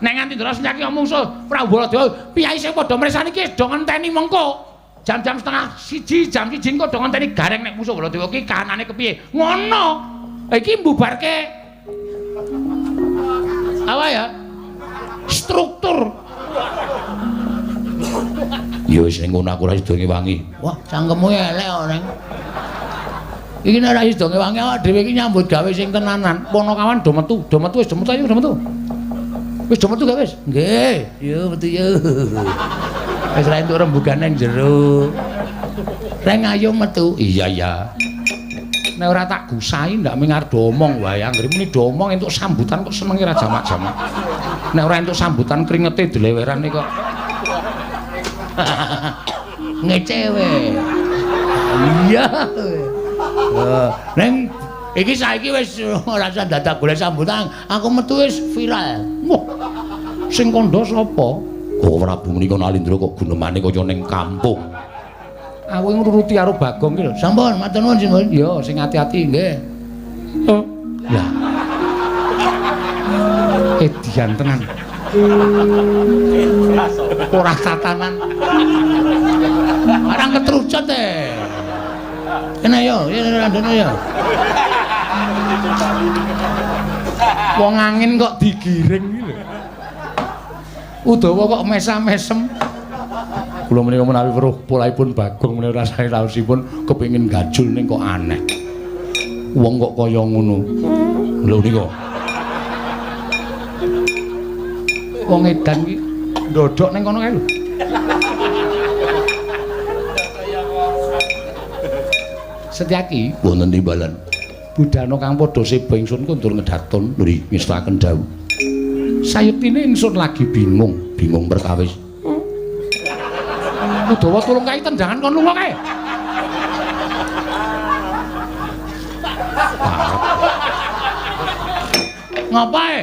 Nek nganti Ndara Sencaki ngomong so Prabu Baladewa, piyai sing padha mresani iki do ngenteni mengko. Jam-jam 12:30, jam 1 engko do ngenteni gareng nek musuh Baladewa ki kahanane kepiye. Ngono. Iki mbubarke apa ya? Struktur. Ya wis ning ngono aku ora sida ngewangi. Wah, cangkemmu elek kok, Reng. Iki nek ora sida ngewangi awak dhewe iki nyambut gawe sing tenanan. Ponokawan do metu, do metu wis do metu ayo do metu. Wis do metu gak wis? Nggih, yo metu yo. Wis ra entuk rembugan nang jero. Reng ayo metu. Iya iya. Nek ora tak gusai ndak ming arep do omong wae. Anggere muni do omong entuk sambutan kok senenge ra jamak-jamak. Nek ora entuk sambutan kringete dlewerane kok. Ngecewe. Iya. Neng iki saiki wis ora usah dadak golek sambutan, aku metu wis viral. Wah. Sing kandha sapa? Oh, Prabu menika Nalindra kok gunemane kaya ning kampung. Aku ngruruti karo Bagong ki lho. Sampun, matur nuwun Simbun. Ya, sing ati-ati nggih. Oh. Lah. Edian tenan. Ora tatanan. Barang ketrucut e. Kene yo, randone yo. Wong angin kok digiring iki lho. Udawa kok mesam-mesem. Kula menika menawi weruh polahipun Bagong menika rasane raosipun kepengin gajul ning kok aneh. Wong kok kaya ngono. Lho nika. Wong edan iki ndodhok ning kono kae lho. Setyaki wonten timbalan. Budhana kang padha seba ingsun kondur ngedaton nggih ngestaken dawuh. Sayektine ingsun lagi bingung, bingung perkawis. Udawa tulung kae tendangan kon lunga kae. Ngapae?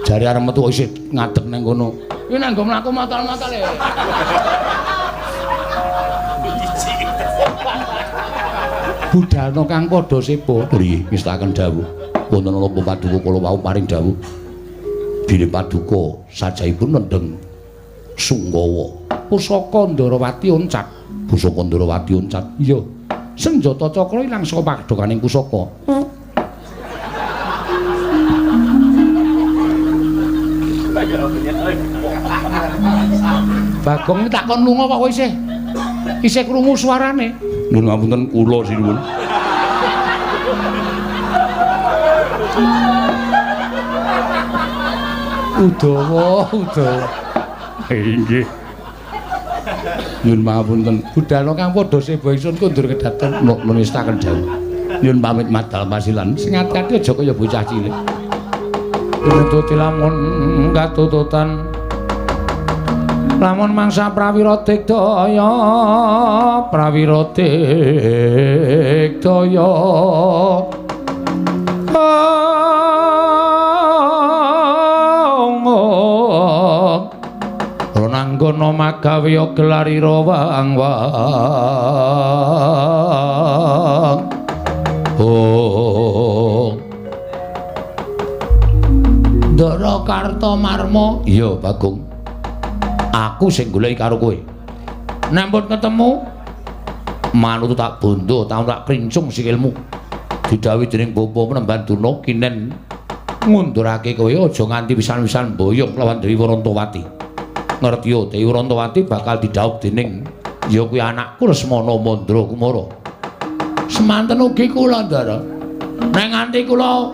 Jare arep metu isih ngadeg nang kono. Kuwi nang nggo mlaku matal-matal e. Budhana kang padha seba nggih ngestaken dawuh. Wonten napa paduka kula wau paring dawuh. Bilih paduka sajaipun nendheng Sungkawa. Pusaka Ndarawati oncat. Pusaka Ndarawati oncat. Iya. Senjata cakra ilang saka padhokaning pusaka. Bagong tak kon lunga kok isih. Isih krungu suarane. Nuwun ngapunten kula sinuwun. Udawa, udawa. Inggih. Nyuwun pangapunten. Budhana kang padha seba ingsun kondur kedaton nestaken dawuh. Nyuwun pamit madal pasilan. Sing ati-ati aja kaya bocah cilik. Nututi lamun katututan. Lamun mangsa prawira digdaya, prawira digdaya. Ronanggana magawe gelarira wang-wang. Oh. Ndara Kartomarma. Iya, Bagong. Aku sing goleki karo kowe. Nek pun ketemu, manut tak bondo, tak krincung sikilmu. Didhawuhi dening Bapa Penemban Durna kinen ngundurake kowe aja nganti pisan-pisan boyong lawan Dewi Warantawati. Ngerti yo, Dewi Warantawati bakal didhawuh dening ya kuwi anakku Lesmana Mandra Kumara. Semanten ugi kula, Ndara. Nek nganti kula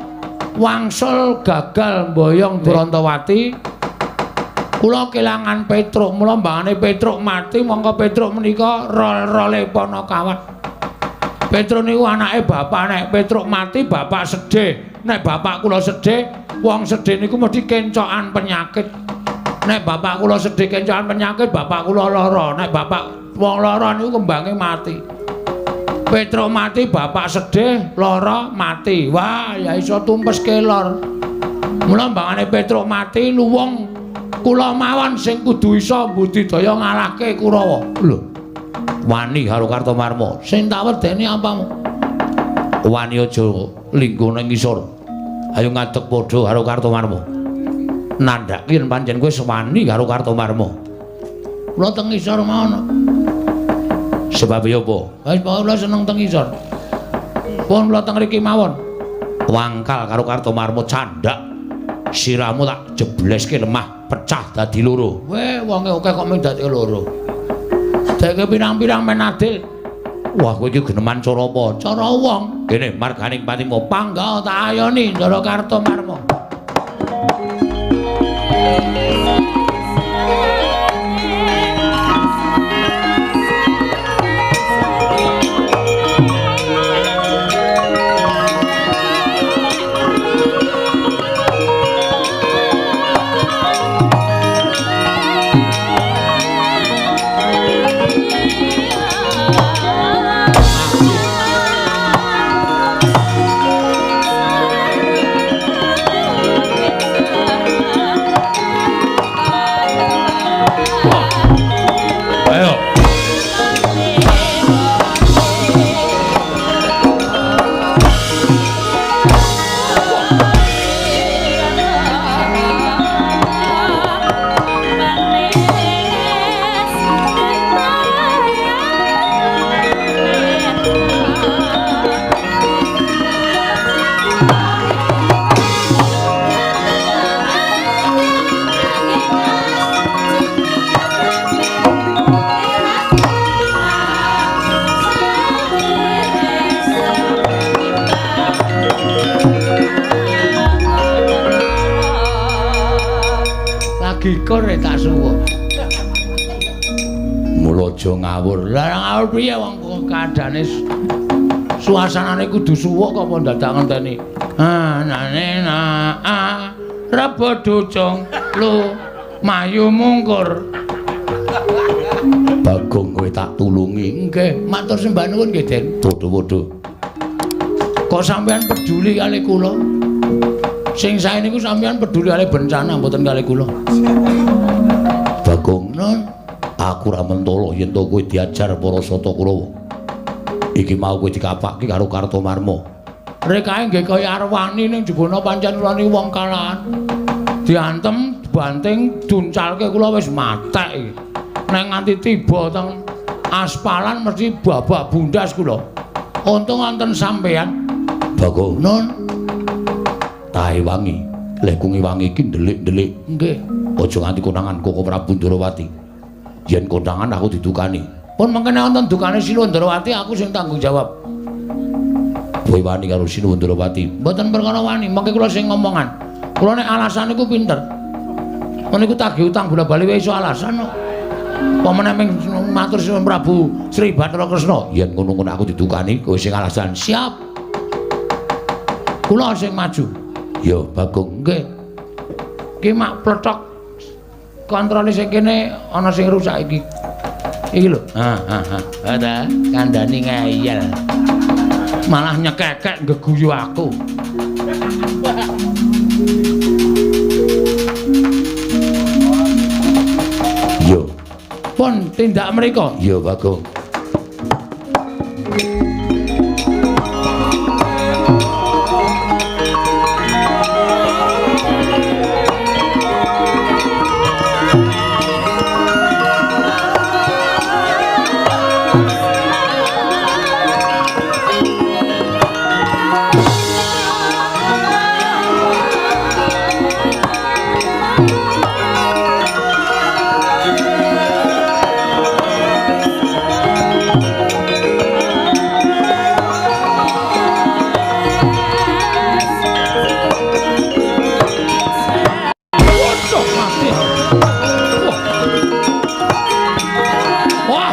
wangsul gagal mboyong Warantawati, kula kelangan Petruk. Mula mbangane Petruk mati, mongko Petruk menika rol-role Panakawan. Petruk niku anake bapak. Nek Petruk mati bapak sedih. Nek bapak kula sedih, wong sedih niku mesti kencokan penyakit. Nek bapak kula sedih kencokan penyakit, bapak kula lara. Nek bapak wong lara niku kembange mati. Petruk mati, bapak sedih, lara, mati. Wah, ya iso tumpes kelor. Mula mbangane Petruk mati luwung kula mawon sing kudu iso mbudidaya ngalahke Kurawa. Lho. Wani karo Kartomarma. Sing tak wedeni apamu? Wani aja lingguh nang ngisor. Ayo ngadeg padha karo Kartomarma. Nandhake yen pancen kowe wani karo Kartomarma. Kula teng ngisor mawon. Sebab apa? Wis pokoke kula seneng teng ngisor. Pun kula teng mriki mawon. Wangkal karo Kartomarma candhak. Sirahmu tak jebleske lemah pecah dadi loro. Weh, wonge akeh kok mung dadi loro. Deke pirang-pirang men adil. Wah, kowe iki geneman cara apa? Cara wong. Kene marganing patimu pangga tak ayoni Ndara Kartomarma. Gikur tak suwuk. Mula aja ngawur. Lah ngawur piye wong kaadane suasanane kudu suwuk kok apa dadak ngenteni. Anane na a rebo ducung lu mayu mungkur. Bagong kowe tak tulungi. Nggih, matur sembah nuwun nggih, Den. Padha-padha. Kok sampean peduli kali kula? Sing sae niku sampean peduli kali bencana mboten kali kula. Bagong, nun, aku ora mentolo yen to kowe diajar para Sata Kurawa. Iki mau kowe dikapake karo Kartomarma. Rekae nggih kaya arwani ning jebana pancen kula niku wong kalahan. Diantem, dibanting, duncalke kula wis matek iki. Nek nganti tiba teng aspalan mesti babak bundas kula. Untung wonten sampean. Bagong, nun. Tahe wangi, leh kungi wangi iki ndelik-ndelik. Nggih. Aja nganti konangan Koko Prabu Ndrawati. Yen konangan aku didukani. Pun mengkene wonten dukane Sinuwun Ndrawati aku sing tanggung jawab. Kowe wani karo Sinuwun Ndrawati? Mboten perkara wani, mengke kula sing ngomongan. Kula nek alasan niku pinter. Niku tagih utang bola-bali wae iso alasan kok. Apa meneh ming matur Sinuwun Prabu Sri Bathara Kresna. Yen ngono-ngono aku didukani, kowe sing alasan. Siap. Kula sing maju. Ya Bagong, nggih. Ki mak plothok kontrole sing kene ana sing rusak iki. Iki lho. Ha ha ha. Ha ta, kandhani ngeyel. Malah nyekekek nggeguyu aku. Yo. Pun tindak mriko. Ya Bagong. Wah. Wah.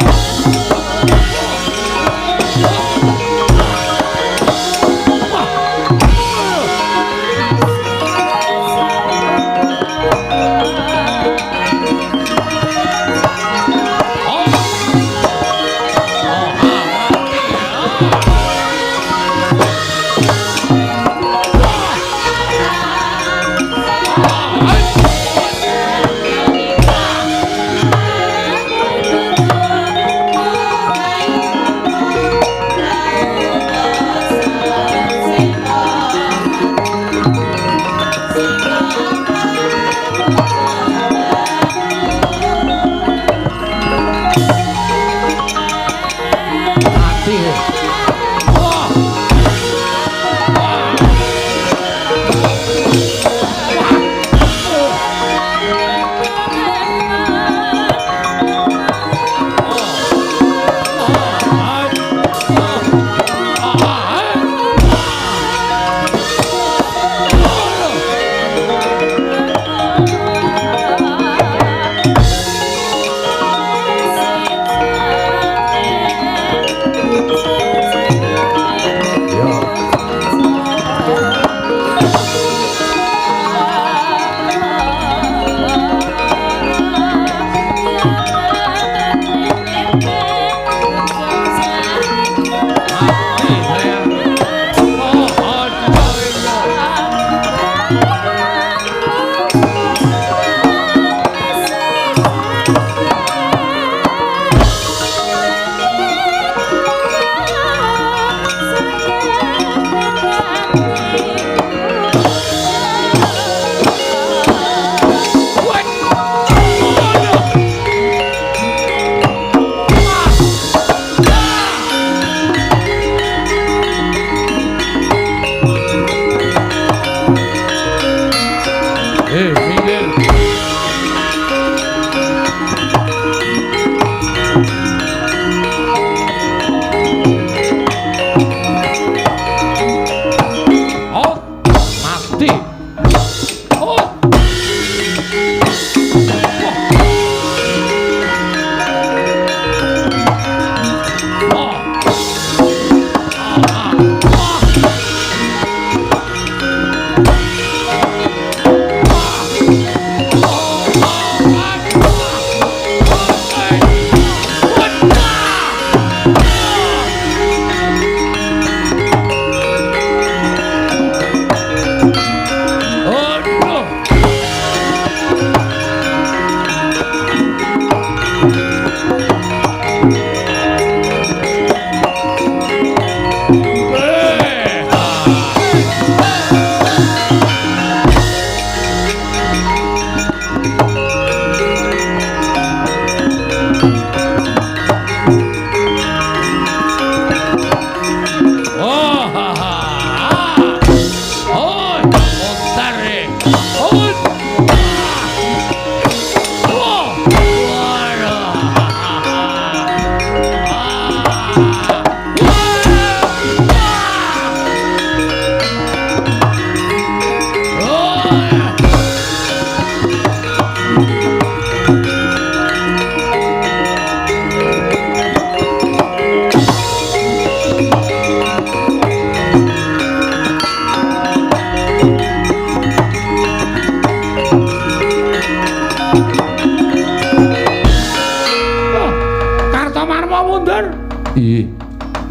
Ih,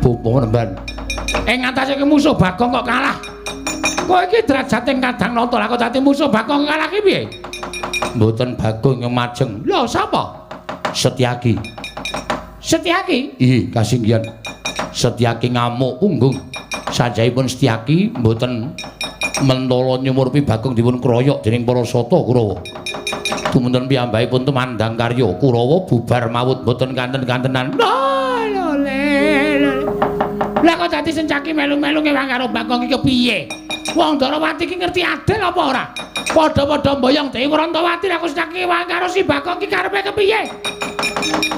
Bapak Nemban. Ing ngatasé musuh Bagong kok kalah. Kowe iki derajate Kadang Nata, lah kok dadi musuh Bagong kalah ki piye? Mboten Bagong yang majeng. Lho, sapa? Setyaki. Setyaki? Ih, kasinggihan. Setyaki ngamuk punggung. Sajahipun Setyaki mboten mentala nyumurpi Bagong dipun kroyok dening para sata Kurawa. Dumunten piyambakipun tumandang karya Kurawa bubar mawut mboten kanten-kantenan. Lah kok dadi Sencaki melu-melu ngewang karo Bagong iki kepiye? Wong Ndorowati iki ngerti adil apa ora? Padha-padha mboyong Dewi Wrantawati lah kok Setyaki ngewang karo si Bagong iki karepe kepiye?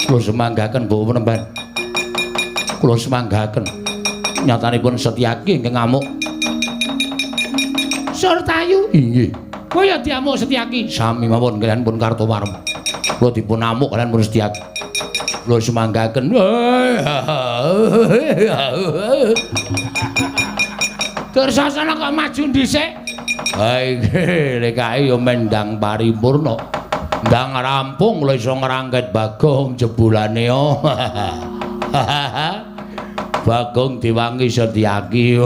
Kula semanggaken Bapak Penemban. Kula semanggaken. Nyatanipun Setyaki ingkang ngamuk. Surtayu? Inggih. Kowe ya diamuk Setyaki? Sami mawon kaliyan pun Kartowarma. Kula dipun amuk kaliyan pun Setyaki. Kula semanggaken. Dursasana kok maju dhisik? Ha iki lekae ya mendang paripurna. Ndang rampung kula iso ngrangket Bagong jebulane. Bagong diwangi Setyaki.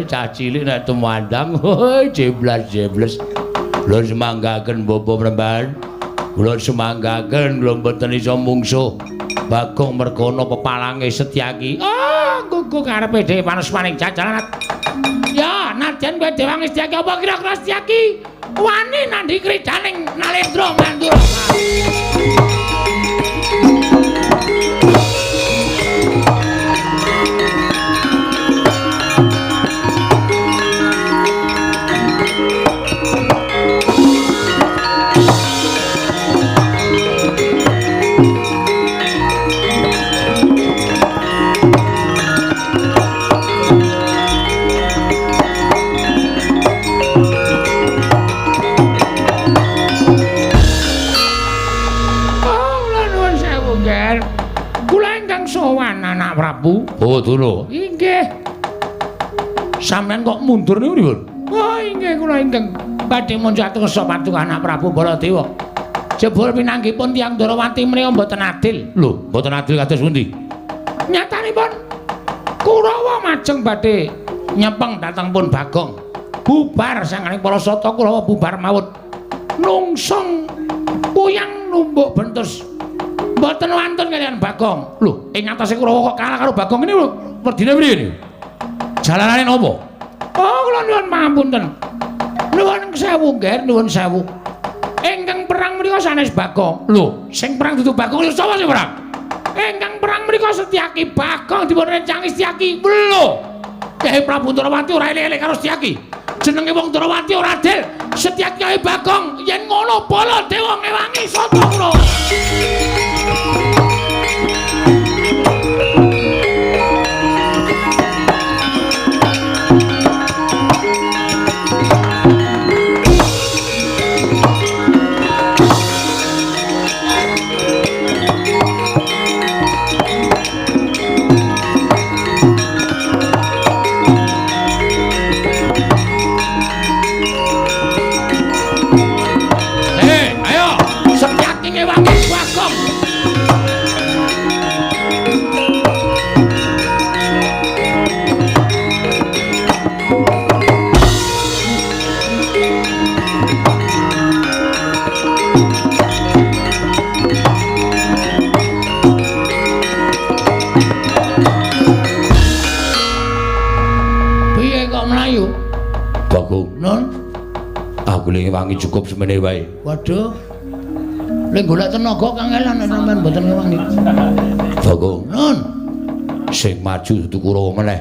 Cah cilik nek tumandang jeblas-jebles. Kula semanggaken Bapak Penemban. Kula semanggaken kula mboten iso mungsuh Bagong mergana pepalange Setyaki. Oh, gugu karepe dhewe panesmaning jajaran. Ya, nadyan kowe diwangi Setyaki apa kira-kira Setyaki wani nandhi kridaning Nalendra Mandura. Prabu. Oh, dulu. Inggih. Sampeyan kok mundur niku pripun? Oh, inggih kula ingkang badhe munjat kersa paduka anak Prabu Baladewa. Jebul pinanggipun tiyang Ndorowati menika mboten adil. Lho, mboten adil kados pundi? Nyatanipun Kurawa majeng badhe nyepeng dhateng pun Bagong. Bubar sanganing para sata Kurawa bubar mawut. Nungsung puyang numbuk bentus. Mboten wantun kaliyan Bagong. Lho, ing atase Kurawa kok kalah karo Bagong ini lho, werdine priye niku? Jalanane napa? Oh, kula nuwun pangapunten. Nuwun sewu, Ngger, nuwun sewu. Ingkang perang menika sanes Bagong. Lho, sing perang dudu Bagong, lho sapa sing perang? Ingkang perang menika Setyaki. Bagong dipun rencangi Setyaki. Lho, Kyai Prabu Ndorowati ora elek-elek karo Setyaki. Jenenge wong Ndorowati ora adil. Setyaki karo Bagong yen ngono Baladewa ngewangi sata kula. Wangi cukup semene wae. Waduh. Lek golek tenaga kangelan nek sampean mboten ngewangi. Bagong. Nun. Sing maju dudu Kurawa meneh.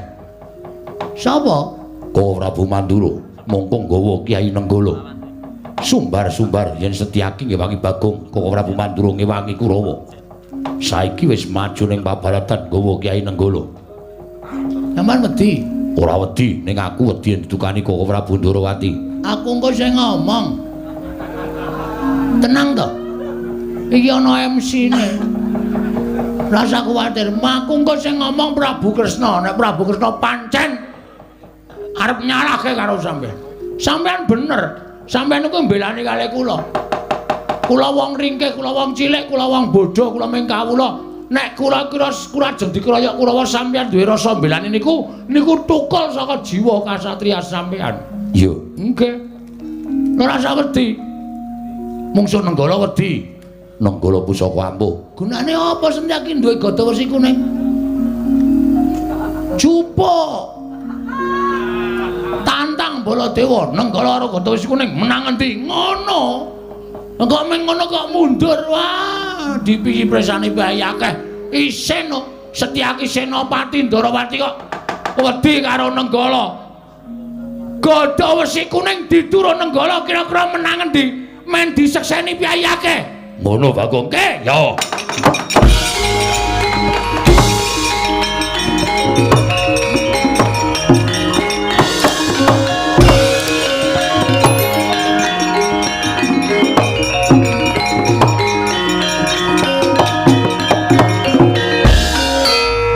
Sapa? Kowe Prabu Mandura, mongko nggawa Kyai Nenggala. Sumbar-sumbar yen Setyaki ngewangi Bagong, Koko Prabu Mandura ngewangi Kurawa. Saiki wis maju ning pabaratan nggawa Kyai Nenggala. Sampeyan wedi? Ora wedi, ning aku wedi yen didukani Koko Prabu Ndorowati. Aku engko sing ngomong. Tenang to. Iki ana MC-ne. Rasa kuwatir, aku engko sing ngomong Prabu Kresna. Nek Prabu Kresna pancen arep nyalahke karo sampeyan. Sampeyan bener. Sampeyan niku mbelani kalih kula. Kula wong ringkih, kula wong cilik, kula wong bodho, kula ming kawula. Nek kula kira kula ajeng dikeroyok Kurawa sampeyan duwe rasa mbelani niku, niku tukul saka jiwa kasatriya sampeyan. Iya, nggih. Ora usah wedi. Mungsuh Nenggala wedi. Nenggala pusaka ampuh. Gunane apa Setyaki duwe gada wesi kuning? Jupuk. Tantang Baladewa, Nenggala karo gada wesi kuning menang endi? Ngono. Kok ming ngono kok mundur. Wah, dipiyi presane bae akeh. Isin kok Setyaki Senopati Ndorowati kok wedi karo Nenggala. Gada wesi kuning diturun Nenggala kira-kira menang endi? Men disekseni piyayi akeh. Ngono Bagong. Ke, yo.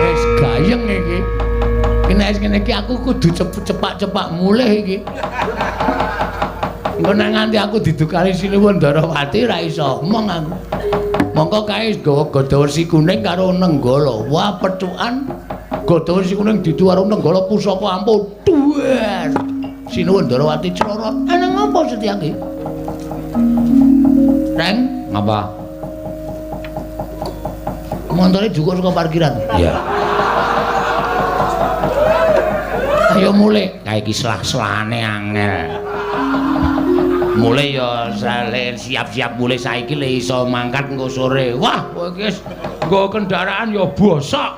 Wis gayeng iki. Iki nek ngene iki aku kudu cepak-cepak mulih iki. Engko nek nganti aku didukani Sinuwun Ndarawati ora iso omong aku. Mongko kae nggawa gada wesi kuning karo Nenggala. Wah, pethukan gada wesi kuning didu karo Nenggala pusaka ampuh. Duwer. Sinuwun Ndarawati crorot. Ana ngapa Setyaki? Reng, ngapa? Montore jukuk saka parkiran. Iya. Ayo mulih. Kae iki selah-selahane angel. Mulih ya siap-siap mulih saiki le iso mangkat engko sore. Wah, kowe iki wis nggo kendaraan ya bosok.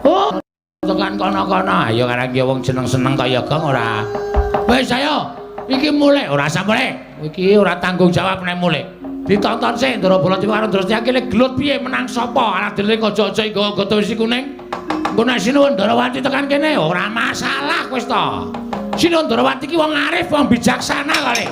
Oh, tekan kono-kono. Ayo karang ki wong seneng-seneng kaya gong ora. Wis ayo, iki mulih ora usah mulih. Iki ora tanggung jawab nek mulih. Ditonton sik Ndara Baladewa karo Ndara Setyaki le gelut piye menang sapa? Alah dhewe aja-aja nggawa gada wesi kuning. Engko nek Sinuwun Ndarawati tekan kene ora masalah wis to. Sinuwun Ndarawati ki wong arif, wong bijaksana kali.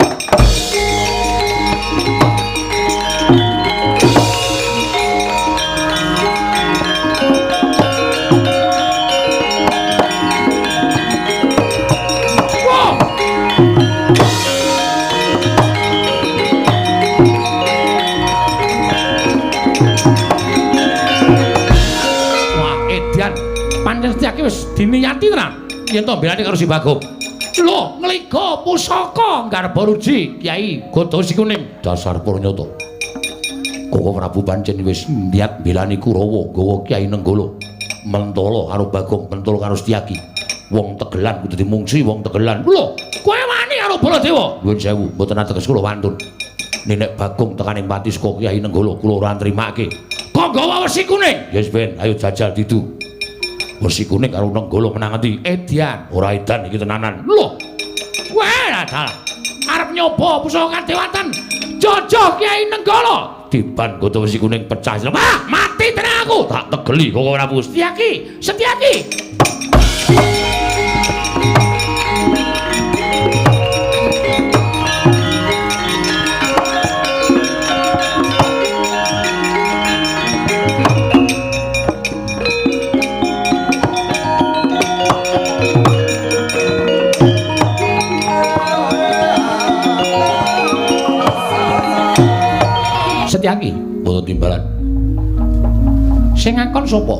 Wah! Wah, edan. Pancen Setyaki wis diniyati tenan yen to mbelani karo si Bagong. Lho, ngliga pusaka Garbaruji Kyai Gada Wesi Kuning. Dasar purnyata. Koko Prabu pancen wis niat mbelani Kurawa nggawa Kyai Nenggala. Mentala karo Bagong, mentala karo Setyaki. Wong tegelan kudu dimungsi wong tegelan. Lho, kowe wani karo Baladewa? Nuwun sewu, mboten ateges kula wantun. Nek Bagong tekaning pati saka Kyai Nenggala kula ora nrimake. Kok nggawa wesi kuning? Yes ben, ayo jajal didu. Wesi kuning karo Nenggala menang endi? Edian. Ora edan iki tenanan. Lho. Kowe dalah. Arep nyoba pusaka kadewatan. Jojo Kyai Nenggala. Tiban gada wesi kuning pecah. Wah, mati tenan aku. Tak tegeli Koko Prabu. Setyaki, Setyaki. Setyaki, mboten timbalan. Sing ngakon sapa?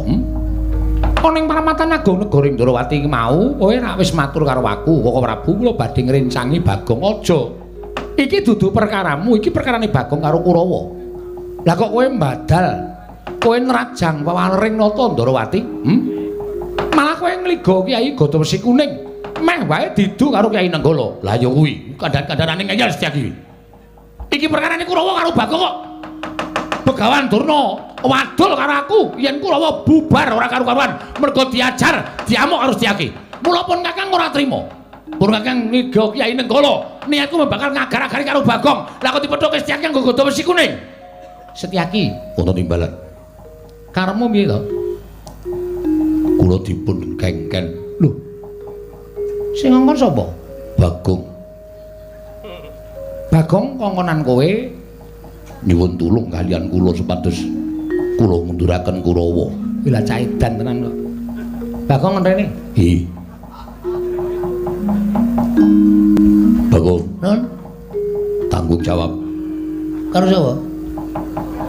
Ana ing paramatan agung negara Ndrawati iki mau, kowe rak wis matur karo aku, Koko Prabu kula badhe ngrencangi Bagong aja. Iki dudu perkaramu, iki perkarane Bagong karo Kurawa. Lah kok kowe mbadal, kowe nrajang wawalering nata Ndrawati? Malah kowe ngliga Kyai Gada Wesi Kuning, meh wae didu karo Kyai Nenggala. Lah ya kuwi, kandhan-kandhanane ngeyel Setyaki. Iki perkarane Kurawa karo Bagong kok. Begawan Durna wadul karo aku yen Kurawa bubar ora karu-karuan mergo diajar diamuk karo Setyaki. Mula pun Kakang ora trima. Pun Kakang ngiga Kyai Nenggala Niatku bakal ngagar-agari karo Bagong. Lah kok dipethuke Setyaki nganggo gada wesi kuning. Setyaki wonten timbalan. Karepmu piye to? Kula dipun kengken. Lho. Sing ngongkon sapa? Bagong. Bagong kongkonan kowe nyuwun tulung kalian kula supados kula ngunduraken Kurawa. Kuwi lah cah edan tenan kok. Bagong rene. Hi. Bagong, Nun, tanggung jawab karo sapa?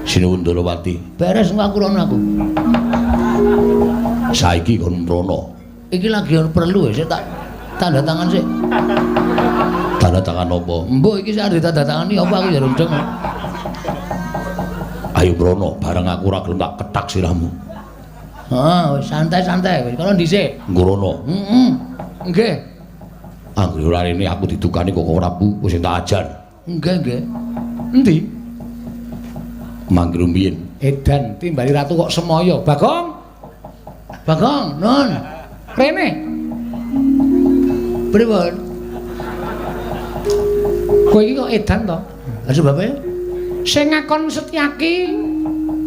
Sinuwun Ndorowati. Beres engko aku rono aku. Saiki kon mrono. Iki lagi ono perlu ya, sik tak tanda tangan sik. Tanda tangan apa? Mbok iki sik arep ditandatangani apa aku ya rundeng. Ayo mrono, bareng aku ora gelem tak kethak sirahmu. Heeh, wis santai-santai wis kono dhisik. Nggrono. Heeh. Nggih. Anggere ora rene aku didukani kok Prabu wis tak ajar. Nggih, nggih. Endi? Mangke rumiyin. Edan timbali ratu kok semaya. Bagong. Bagong, Nun. Rene. Pripun? Kowe iki kok edan to? Lah sebabe? Sing ngakon Setyaki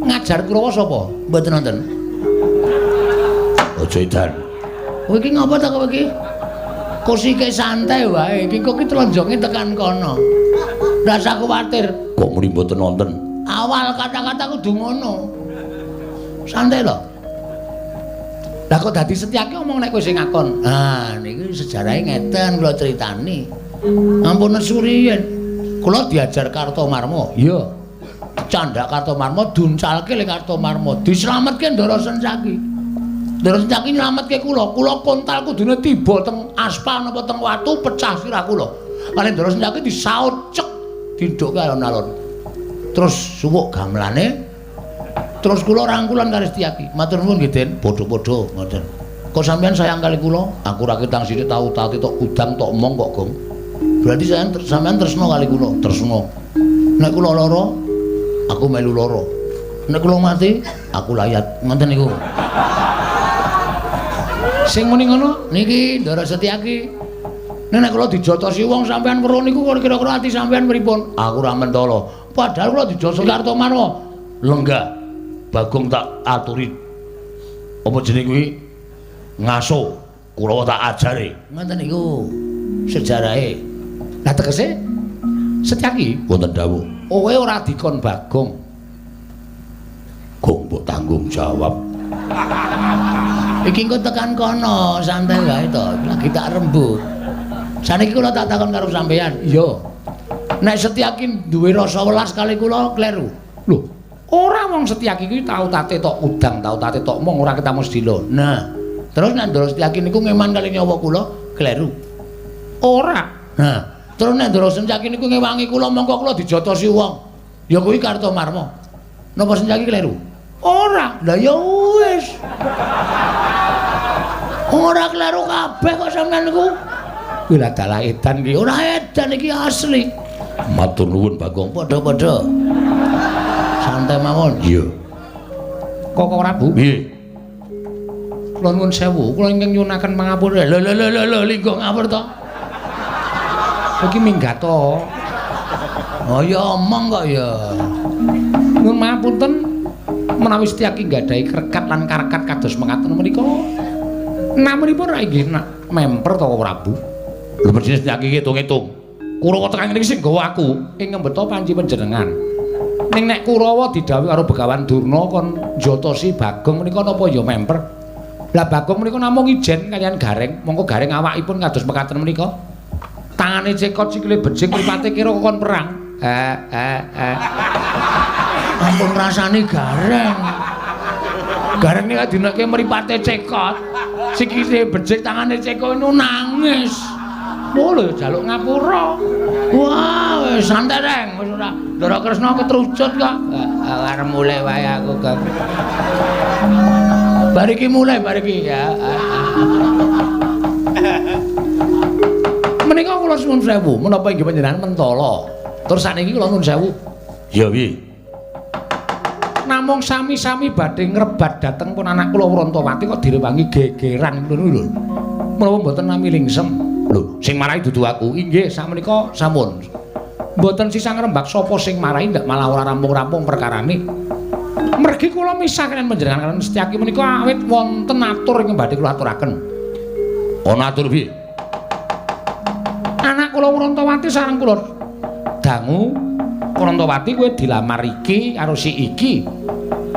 ngajar Kurawa sapa? Mboten nonton. Aja edan. Kowe iki ngapa ta kowe iki? Kosike santai wae, iki kok iki tlenjonge tekan kono. Rasa kuwatir. Kok muni mboten nonton? Awal kata-kata kudu ngono. Santai lho. Lah kok dadi Setyaki omong nek kowe sing ngakon. Ah, niki sejarahe ngeten kula critani. Ampun nesu riyen. Kula diajar Kartomarma. Iya. Candhak Kartomarma duncalke le Kartomarma, dislametke Ndara Sencaki. Ndara Sencaki nylametke kula. Kula kontal kudune tiba teng aspal napa teng watu pecah sirah kula. Kali Ndara Sencaki disaut cek dindhukke alon-alon. Terus suwuk gamelane. Terus kula rangkulan karo Setyaki. Matur nuwun nggih, Den. Padha-padha ngoten. Kok sampean sayang kali kula? Aku ra ketang sithik tau tati tok gudang tok omong kok, Gong. Berarti sampean tresna kali kula, tresna. Nek kula lara, aku melu lara. Nek kula mati, aku layat. Ngoten niku. Sing muni ngono niki Ndara Setyaki. Nek kula dijotosi wong sampean weruh niku kira-kira ati sampean pripun? Aku ora mentala. Padahal kula dijotosi Kartomarma. Lenggah. Bagong tak aturi. Apa jenenge kuwi? Ngaso. Kurawa tak ajare. Ngoten niku sejarahe. Lah tegese Setyaki wonten dawuh. Kowe ora dikon Bagong. Gong mbok tanggung jawab. Iki engko tekan kono, santai wae to. Lagi tak rembug. Saniki kula tak takon karo sampean. Iya. Nek Setyaki duwe rasa welas kali kula kleru. Lho, ora wong Setyaki kuwi tau tate tok udang, tau tate tok mong ora ketemu sedilo. Nah, terus nek Ndara Setyaki niku ngeman kali nyawa kula kleru. Ora. Nah, terus nek Ndara Setyaki niku ngewangi kula mongko kula dijotosi wong. Ya kuwi Kartomarma. Napa Setyaki kleru? Ora. Lah ya wis. Ora kleru kabeh kok sampean niku. Kuwi lah dalah edan iki. Ora edan iki asli. Matur nuwun Bagong. Padha-padha. Santai mawon. Iya. Kok ora, Bu? Piye? Kula nuwun sewu, kula ingkang nyuwunaken pangapura. Lho lho lho lho, linggo ngapur to. Iki minggat to. Oh ya omong kok ya. Nuwun mapunten menawi Setyaki nggadahi krekat lan karekat kados mekaten menika. Namunipun ra inggih memper to Prabu. Lho mestine Setyaki ngitung-ngitung. Kurawa tekan ngene iki sing nggawa aku ing ngembeta panci panjenengan. Ning nek Kurawa didhawuhi karo Begawan Durna kon njotosi Bagong menika napa ya memper. Lah Bagong menika namung ijen kaliyan Gareng, mongko Gareng awakipun kados mekaten menika. Tangane cekot sikile bejing mripate kira kon perang. Ampun rasane Gareng. Gareng nek dineke mripate cekot, sikile bejing tangane cekot niku nangis. Oh lho jaluk ngapura. Wah, wis santai reng, wis ora. Ndara Kresna ketrucut kok. Arep mulai wae aku, Kang. Bar iki mulai, bar iki ya. Menika kula suwun sewu, menapa inggih panjenengan mentala. Terus sakniki kula nuwun sewu. Ya piye? Namung sami-sami badhe ngrebat dhateng pun anak kula Wrantawati kok direwangi gegeran ngono lho. Menapa mboten nami lingsem? Lho, sing marahi dudu aku. Inggih, sakmenika sampun. Mboten sisah ngrembak sapa sing marahi ndak malah ora rampung-rampung perkarane. Mergi kula misah kaliyan panjenengan kaliyan Setyaki menika awit wonten atur ing badhe kula aturaken. Ana atur piye? Anak kula Wurantawati sareng kula dangu Wurantawati kowe dilamar iki karo si iki.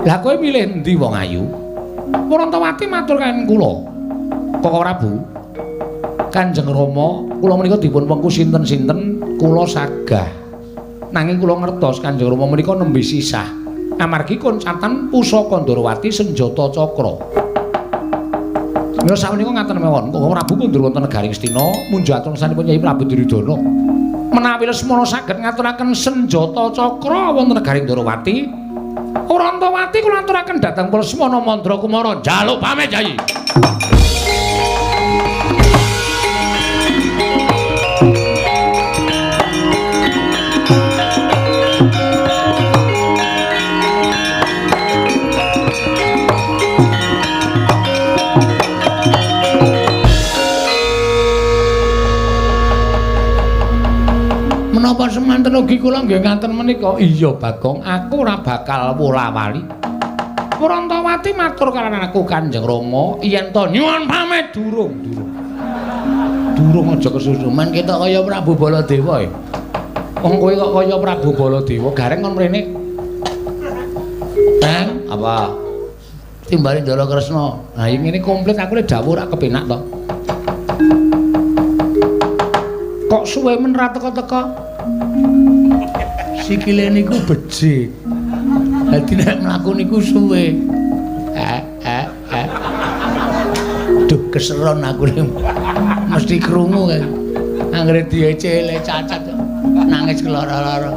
Lah kowe milih endi wong ayu? Wurantawati matur kaliyan kula. Koko Prabu, Kanjeng Rama, kula menika dipun wengku sinten-sinten kula sagah. Nanging kula ngertos Kanjeng Rama menika nembe sisah. Amargi koncatan pusaka Ndorowati senjata cakra. Mila sakmenika ngaten mawon, Koko Prabu kundur wonten negari Ngastina munjuk atur sanipun Kyai Prabu Duryudana. Menawi Lesmana saged ngaturaken senjata cakra wonten negari Ndorowati, Wurantawati kula aturaken dhateng Lesmana Mandra Kumara njaluk pamit Kyai. Menapa semanten ugi kula nggih ngaten menika? Iya Bagong, aku ora bakal wola-wali. Wurantawati matur kaliyan aku Kanjeng Rama yen to nyuwun pamit durung, durung. Durung aja kesusu. Men ketok kaya Prabu Baladewa e. Wong kowe kok kaya Prabu Baladewa, gareng kon mrene. Teng, apa? Timbali Ndara Kresna. Lah ngene komplit aku lek dawuh ora kepenak to. Kok suwe men ra teka-teka? Sikile niku becik. Dadi nek mlaku niku suwe. Duh keseron aku mesti krungu kae. Anggere diecele cacat nangis keloro-loro.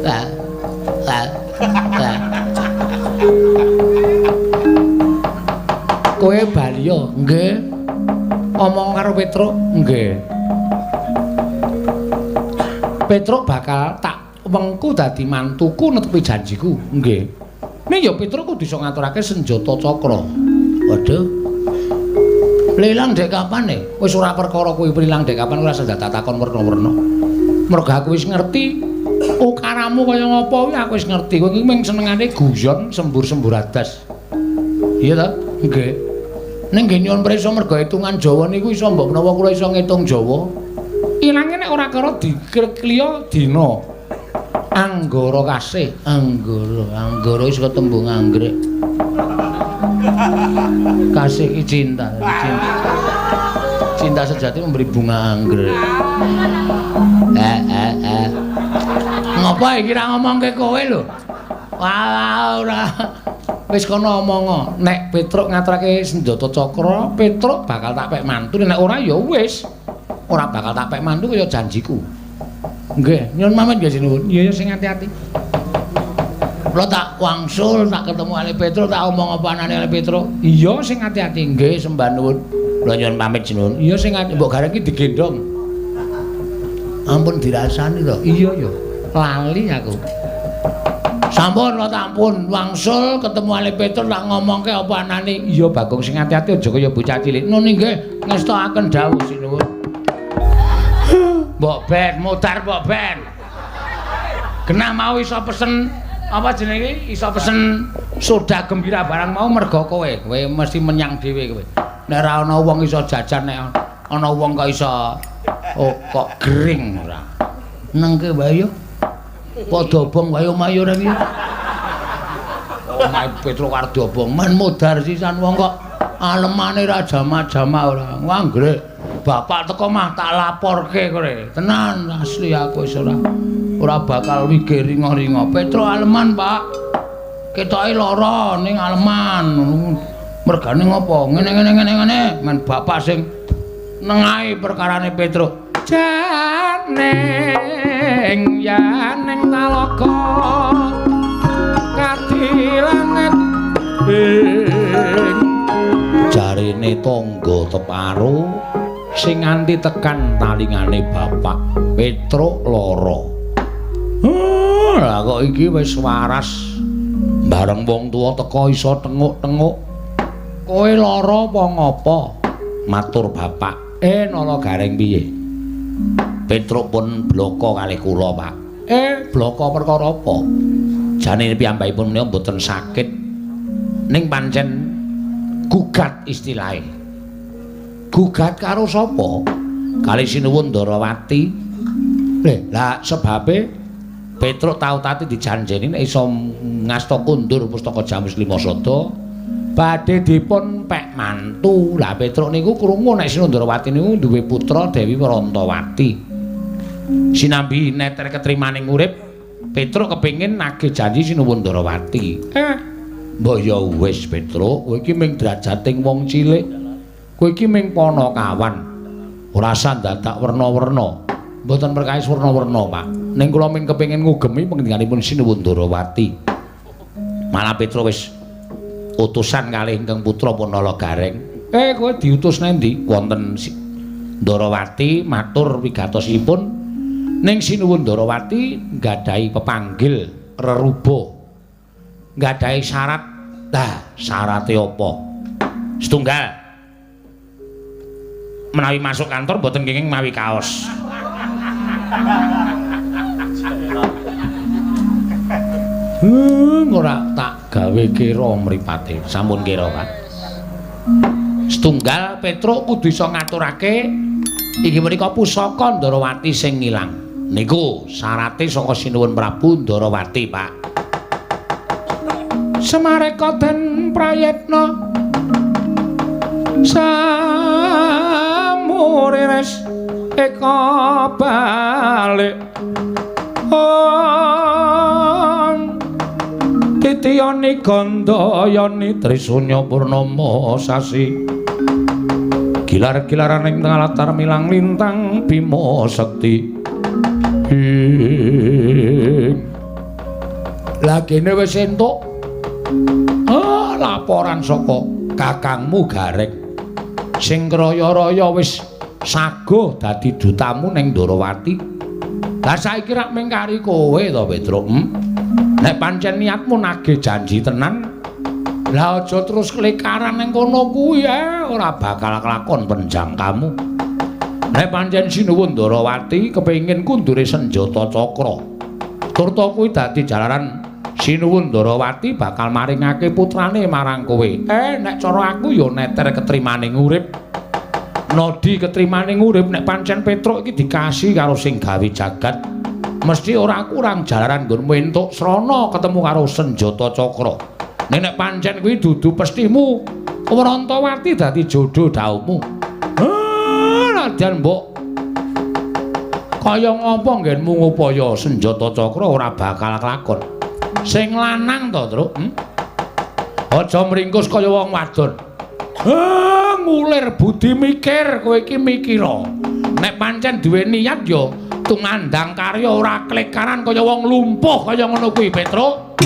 Lah. Lah. Lah. Kowe bali yo? Nggih. Omong karo Petruk? Nggih. Petruk bakal tak wengku dadi mantuku netepi janjiku. Nggih. Ning ya Petruk kudu iso ngaturake senjata cakra. Waduh. Lilang dek kapan e? Wis ora perkara kuwi lilang dek kapan ora usah takon werna-werna. Mergo aku wis ngerti ukaramu kaya ngapa kuwi aku wis ngerti. Kowe iki mung senengane guyon sembur-sembur adas. Iya ta? Nggih. Ning nggih nyuwun prisa mergo hitungan Jawa niku iso mbok menawa kula iso ngitung Jawa. Ilange nek ora karo dikliya dina. Anggara kasih, anggara, anggara wis ketembung anggrek. Kasih ki cinta, cinta. Cinta sejati memberi bunga anggrek. Ngopo iki ra ngomongke kowe lho? Wah, ora. Wis kono omong, nek Petruk ngaturake senjata cakra, Petruk bakal tak pek mantu, nek ora ya wis. Ora bakal tak pek mantu kaya janjiku. Nggih, nyuwun pamit nggih sinuwun. Iya ya sing ati-ati. Kula tak wangsul, tak ketemu Ali Petruk, tak omong apa anane Ali Petruk. Iya sing ati-ati. Nggih, sembah nuwun. Kula nyuwun pamit sinuwun. Iya sing ati, mbok gareng iki digendhong. Ampun dirasani to. Iya ya, lali aku. Sampun kula tampun wangsul ketemu Ali Petruk tak ngomongke apa anane. Iya Bagong sing ati-ati aja kaya bocah cilik. Nun nggih, ngestokaken dawuh sinuwun. Mbok ben modar mbok ben. Genah mau iso pesen apa jenenge iso pesen soda gembira barang mau mergo kowe. Kowe mesti menyang dhewe kowe. Nek ora ana wong iso jajan nek ana wong kok iso oh kok gering ora. Nengke wae yo. Padha obong wae omahe ora iki. Omahe Petruk arep diobong men modar sisan wong kok alemane ra jama-jama ora. Nganggre bapak teko mah tak laporke kowe. Tenan asli aku wis ora bakal wigir ringa-ringa. Petruk aleman, Pak. Ketoke lara ning aleman. Mergane ngopo? Ngene ngene ngene ngene. Men bapak sing nengahi perkarane Petruk. Janeng yaneng talaga kadilanget ing jarene tangga teparo sing nganti tekan talingane bapak Petruk lara. Lah kok iki wis waras. Bareng wong tuwa teka iso tenguk-tenguk. Kowe lara apa ngapa? Matur bapak. Nala Gareng piye? Petruk pun bloko kalih kula, Pak. Bloko perkara apa? Jane piyambakipun menika mboten sakit. Ning pancen gugat istilahe. Gugat karo sapa? Kali Sinuwun Ndarawati. Lah sebabe Petruk tau tati dijanjeni nek iso ngasta kundur pustaka Jamus Lima Sada badhe dipun pek mantu. Lah Petruk niku krungu nek Sinuwun Ndarawati niku duwe putra Dewi Warantawati. Sinambi neter ketrimaning urip, Petruk kepengin nagih janji Sinuwun Ndarawati. Mbok ya wis Petruk, kowe iki ming drajating wong cilik. Kowe iki ming panakawan. Ora usah dadak werna-werna. Mboten perkawis werna-werna, Pak. Ning kula ming kepengin ngugemi pangendhikanipun Sinuwun Ndarawati. Malah Petruk wis utusan kalih ingkang putra pun Nala Gareng. Kowe diutus nendi? Wonten Ndarawati matur wigatosipun ning Sinuwun Ndarawati nggadahi pepanggil reruba. Nggadahi syarat. Lah, syarate apa? Setunggal. Menawi masuk kantor mboten kenging mawi kaos. Ora tak gawe kira mripate. Sampun kira, Pak. Setunggal Petruk kudu iso ngaturake inggih menika pusaka Ndarawati sing ilang. Niku syarate saka Sinuwun Prabu Ndarawati, Pak. Semareka den prayitna samurires eka balik om titiyani gandayani trisunya purnama sasi gilar-gilaran ing tengah latar milang lintang bima sekti. Lah kene wis entuk laporan saka kakangmu Gareng sing raya-raya wis saguh dadi dutamu ning Ndarawati. Lah saiki rak mung kari kowe to, Petruk. Nek pancen niatmu nagih janji tenan, lah aja terus klekaran ning kono kuwi ora bakal kelakon penjangkamu. Nek pancen Sinuwun Ndarawati kepengin kundure senjata cakra, turta kuwi dadi jalaran Sinuwun Ndarawati bakal maringake putrane marang kowe. Nek cara aku ya neter ketrimaning urip. Nodi ketrimaning urip nek pancen Petruk iki dikasih karo sing gawe jagat, mesti ora kurang jalaran nggonmu entuk srana ketemu karo senjata cakra. Ning nek pancen kuwi dudu pestimu, Warantawati dadi jodho dhaumu. Nadyan mbok kaya ngapa nggenmu ngupaya senjata cakra ora bakal kelakon. Sing lanang to, Truk? Aja mringkus kaya wong wadon. Ngulir budi mikir, kowe iki mikira. Nek pancen duwe niat ya tumandang karya ora klekaran kaya wong lumpuh kaya ngono kuwi, Petruk.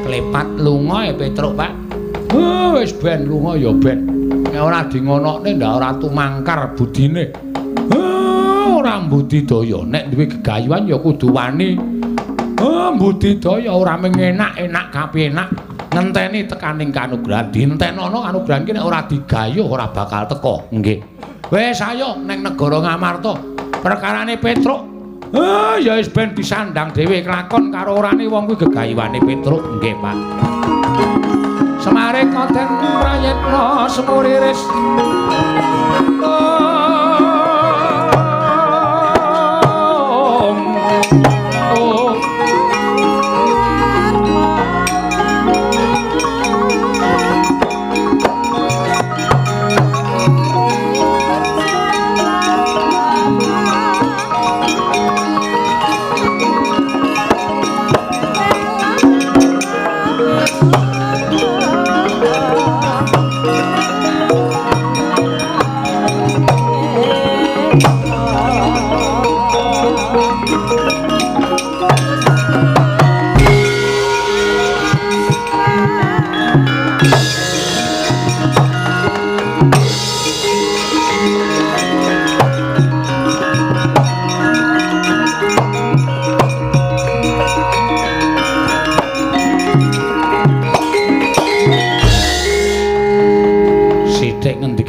Klepat lunga e Petruk, Pak. Wis ben lunga ya ben. Nek ora dingonokne ndak ora tumangkar budine. Ora mbudidaya, nek duwe gegayuhan ya kudu wani. Mbudidaya ora mung enak-enak kapenak, ngenteni tekaning kanugrahan. Dintenono kanugrahan ki nek ora digayuh ora bakal teka. Nggih. Wis ayo ning negara Ngamarta. Perkarane Petruk, ya wis ben disandang dhewe kelakon karo orane wong kuwi gegayuhane Petruk. Nggih, Pak. Semareka den prayitna semuriris.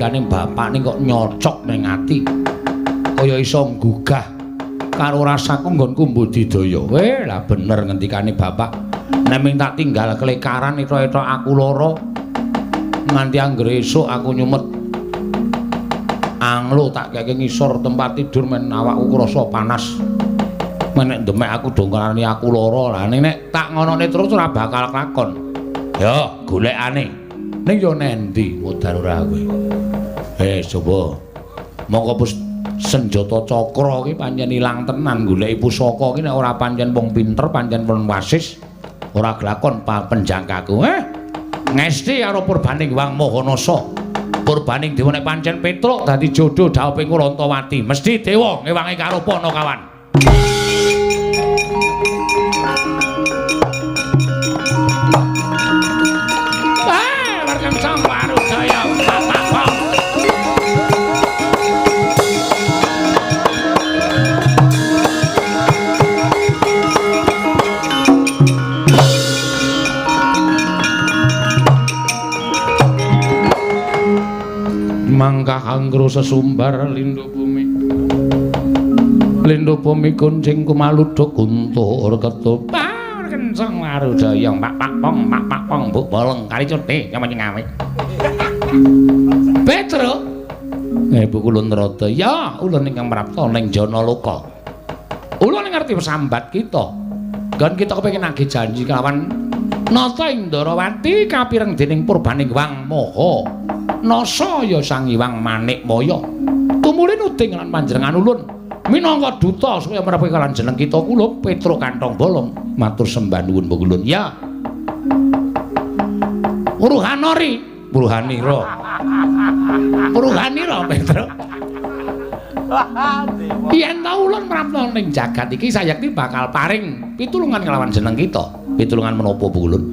Ngendikane bapak ning kok nyocok ning ati. Kaya iso nggugah karo rasaku nggonku mbudidaya. Weh, lah bener ngendikane bapak. Nek ming tak tinggal kelekaran etok-etok aku lara. Nganti anggere esuk aku nyumet anglo tak keke ngisor tempat tidur men awakku krasa panas. Men nek ndemek aku dongkarane aku lara. Lah nek tak ngonone terus ora bakal kelakon. Ya, golekane. Ning yo nendi modar ora kowe. Coba. Mongko senjata cakra ki pancen ilang tenan goleki pusaka ki nek ora pancen wong pinter, pancen wong wasis ora glakon penjangkaku. Ngesti karo purbaning Wang Mahanasa. Purbaning dewa nek pancen Petruk dadi jodoh dhawuhing Rantawati. Mesti dewa ngewangi karo Panakawan. Mangkah angro sesumbar lindu bumi. Lindu bumi kuncing kumaluduk guntur ketupar kenceng warudaya pak pak pong pak pak pong buk bolong kali cuti nyama nyengawe. Petro, Bu Kulun Rada, ya ulun ingkang prapta ning Janaloka. Ulun ngerti sambat kita. Nggon kita kepengin nagih janji kelawan Nata ing Ndarawati kapireng dening purbaning Wang Maha Nasa ya Sang Hyang Manikmaya. Tumuli nuding lan panjenengan ulun minangka duta supaya mrepe lan jeneng kita kula Petruk Kantong Bolong matur sembah nuwun Ulun. Ya. Puruhanori, Puruhanira. Puruhanira Petruk. Yen ta ulun prapta ning jagat iki sayekti bakal paring pitulungan kelawan jeneng kita. Pitulungan menapa Ulun?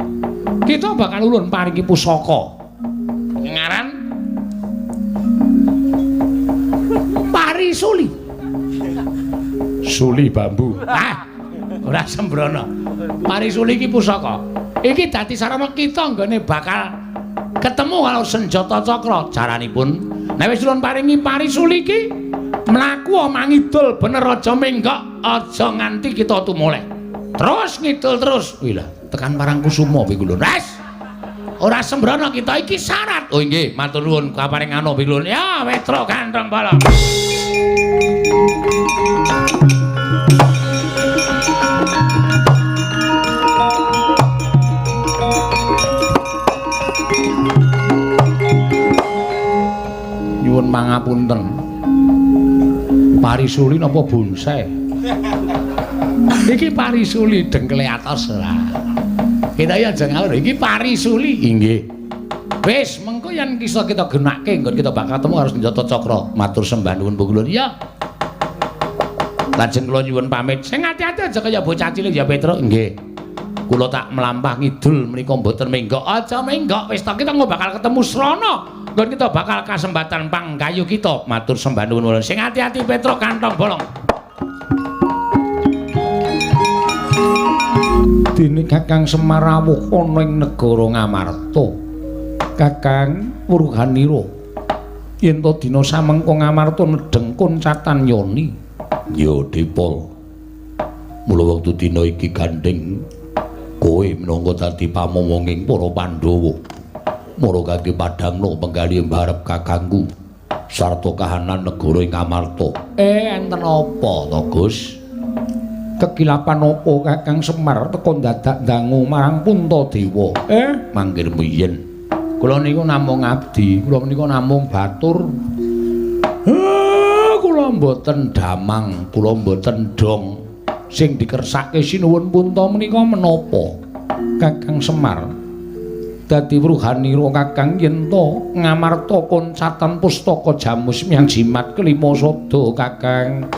Kita bakal ulun paringi pusaka. Ngaran Parisuli. Suli bambu. Ah, ora sembrono. Parisuli iki pusaka. Iki dadi sarana kita nggone bakal ketemu karo senjata cakra. Caranipun nek wis ulun paringi parisuli iki mlaku mangidul bener aja menggok, aja nganti kita tumoleh. Terus ngidul terus. Wih lah, tekan Parangkusuma piku lho. Wes. Ora sembrono kita iki syarat. Oh nggih, matur nuwun kaparing ana piku lho. Ya, Petruk Kantong Bolong. Nyuwun pangapunten. Parisuli napa bonsai? Iki parisuli dengkle atos ora. Kita ya aja ngawur, iki parisuli. Inggih. Wis, mengko yen iso kita gunakake nggon kita bakal ketemu harus senjata cakra. Matur sembah nuwun Ulun. Ya. Lajeng kula nyuwun pamit. Sing ati-ati aja kaya bocah cilik ya Petruk. Nggih. Kula tak mlampah ngidul menika mboten menggok. Aja menggok, wis ta kita engko bakal ketemu srana. Nggon kita bakal kasempatan panggayu kita. Matur sembah nuwun. Sing ati-ati Petruk Kantong Bolong. Dene Kakang Semar rawuh ana ing negara Ngamarta. Kakang Wuruhanira yen to dina samengko Ngamarta nedheng koncatan yoni. Ya Dipol. Mula wektu dina iki gandeng kowe minangka dadi pamomonging para Pandhawa. Mara kangge padhangna penggalih mbarep kakangku sarta kahanan negara ing Ngamarta. Enten apa to, Gus? Kekilapan apa Kakang Semar teka dadak dangu marang Puntadewa? Manggil miyen. Kula niku namung abdi, kula niku namung batur. Kula mboten damang, kula mboten dong. Sing dikersake sinuwun Punta menika menapa? Kakang Semar. Dadi wruhanira Kakang yen to Ngamarta koncatan pustaka jamus miang jimat kelima sada Kakang.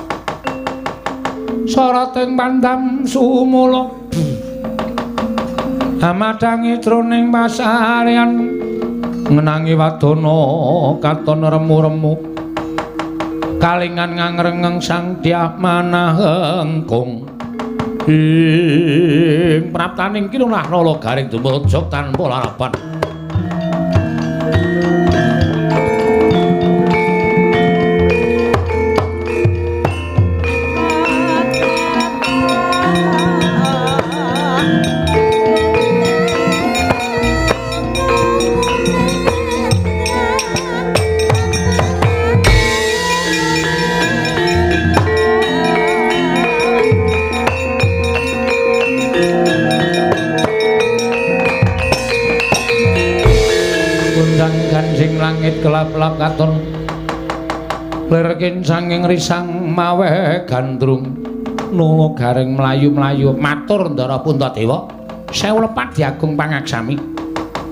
Sarating pandam sumula amadhangi jroning pasarean ngenangi wadana katon remu-remu kalingan ngangrengeng sang Dyah Manahengkung ing praptaning kinunah nala garing dumrujug tanpa larapan. Gonjang-ganjing langit kelap-lap katon. Lir kincanging risang mawe gandrung. Nula garing mlayu-mlayu matur Ndara Puntadewa. Sewu lepat diagung pangaksami.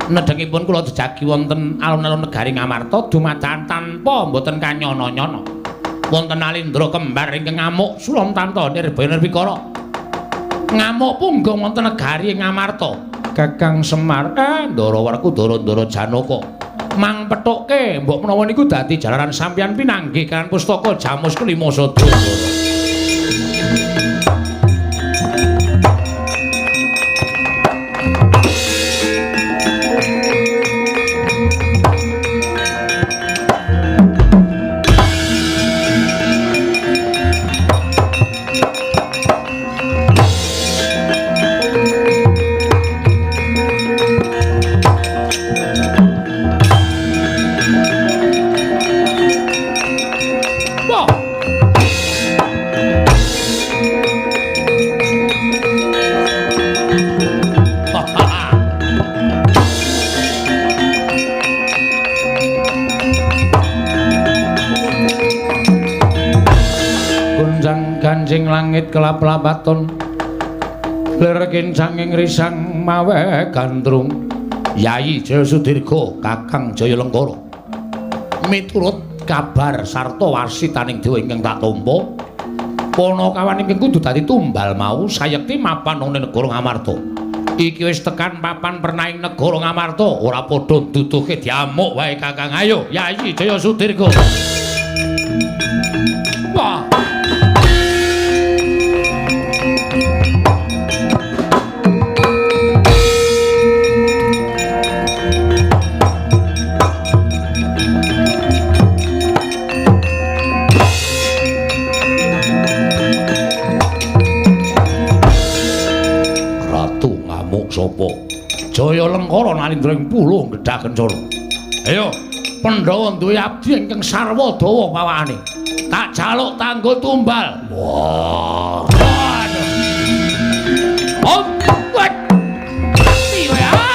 Nedhengipun kula jejagi wonten alun-alun negari Ngamarta dumadakan tanpa mboten kanyana-nyana. Wonten Alindra kembar ingkang ngamuk Sulamtanta Nirbaya Nirwikara. Ngamuk punggung wonten negari Ngamarta. Kakang Semar, Ndara Werkudara Ndara Janaka. Mang pethukke mbok menawa niku dadi jalaran sampeyan pinanggih kan pustaka Jamus kelima sada. Ganjing langit kelap-lapaton lir kincanging risang mawe gandrung. Yayi Jaya Sudirga Kakang Jaya Lengkara, miturut kabar sarta warsitaning dewa ingkang tak tampa, panakawan ingkang kudu dadi tumbal mau sayekti mapan ana negara Ngamarta. Iki wis tekan papan pernaing negara Ngamarta, ora padha nduduhke diamuk wae Kakang. Ayo Yayi Jaya Sudirga. Wah. Sapa? Jaya Lengkara nalindra ing puluh gedhah kencana. Ayo, Pandhawa duwe abdi ingkang sarwa dawa pawakane. Tak jaluk tanggo tumbal. Wah. Waduh. Oh, wet. Mati kowe ah.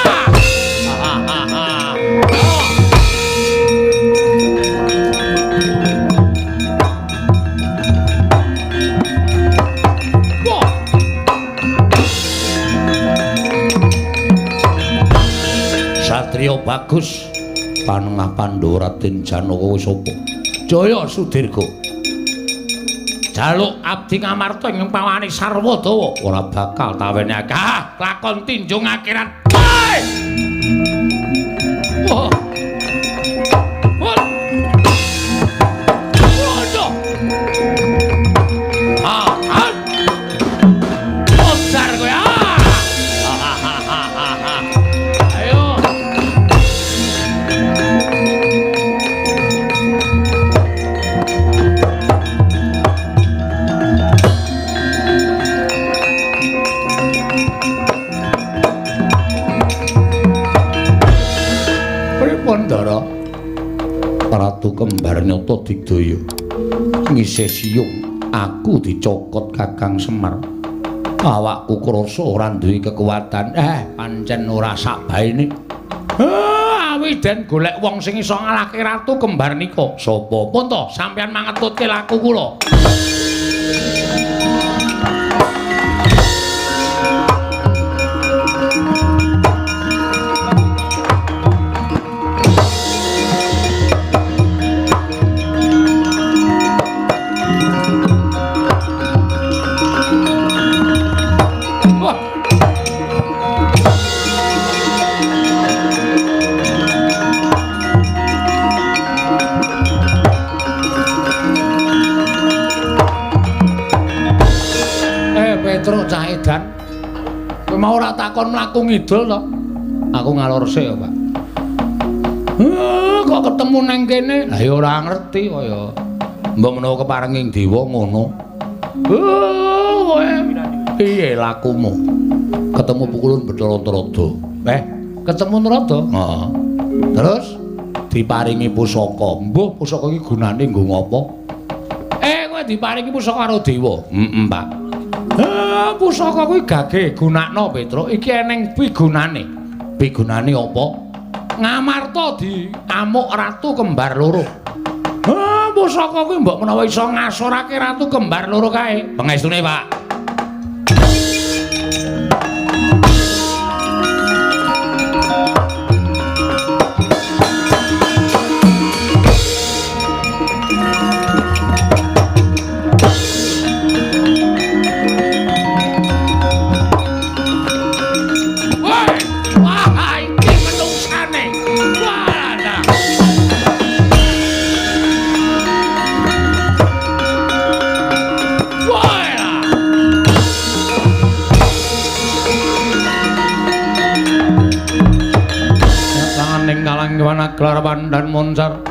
Satria bagus panengah Pandhawa Raden Janaka wis sapa? Jaya Sudirga. Jaluk abdi Ngamarta ing pawane sarwa dawa ora bakal tawenake. Ah, lakon tinjung akhirat. Wah. Wah. Waduh. Ah, ah. Modar kowe ah. Ayo. Pripun, Ndara? Ratu kembar nyata digdaya. Ngisih siyung aku dicokot Kakang Semar. Awakku krasa ora duwe kekuatan. Pancen ora sakbaene. Awi den golek wong sing iso ngalahke Ratu Kembar nika. Sapa? Pun to, sampeyan mangetutke laku kula. Wah. Petruk cah edan. Kowe mau ora takon mlaku ngidul to? Aku ngalor sik ya, Pak. Kok ketemu nang kene? Lah ya ora ngerti kaya. Mbok menawa keparenging dewa ngono. Kowe piye lakumu? Ketemu pukulun Bathara Narada. Ketemu Narada? Heeh. Terus diparingi pusaka. Mbuh pusaka iki gunane nggo ngopo? Kowe diparingi pusaka karo dewa. Heeh, Pak. Pusaka kuwi gage gunakno, Petruk. Iki eneng pigunane. Pigunane apa? Ngamarta diamuk ratu kembar loro. Ah, pusaka kuwi mbok menawa iso ngasorake ratu kembar loro kae. Pengestune, Pak. Gelar pandan moncar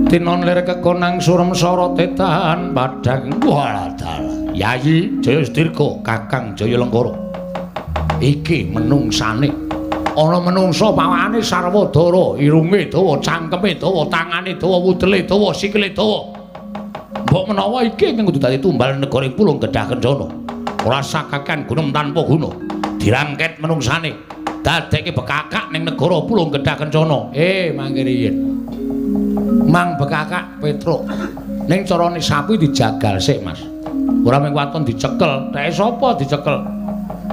tinon lir kekonang surem sorote tahan padang. Walah, Yayi Jaya Sudirga, Kakang Jaya Lengkara, iki menungsane ana menungsa pawakane sarwa dara, irunge dawa, cangkeme dawa, tangane dawa, wudele dawa, sikile dawa. Mbok menawa iki ingkang kudu dadi tumbal negara ing Pulung Gedhah Kencana. Ora sakakan gunung tanpa guna. Dirangket menungsane dadekke bekakak ning negara Pulung Gedhah Kencana. Mangke riyin. Mang bekakak Petruk. Ning carane sapi dijagal sik, Mas. Ora mung waton dicekel, teke sapa dicekel?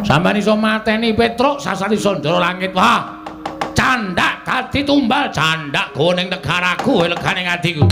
Sampeyan iso mateni Petruk sasar iso ndara langit. Wah. Candak dadi tumbal, candak go ning negaraku, legane atiku.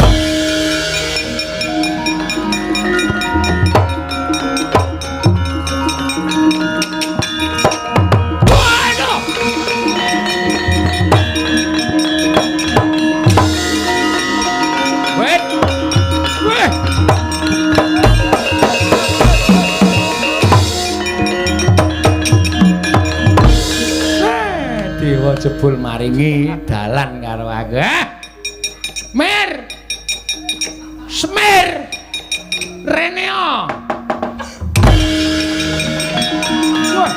Jebul maringi dalan karo aku. Mir. Semir. Reneo. Wah.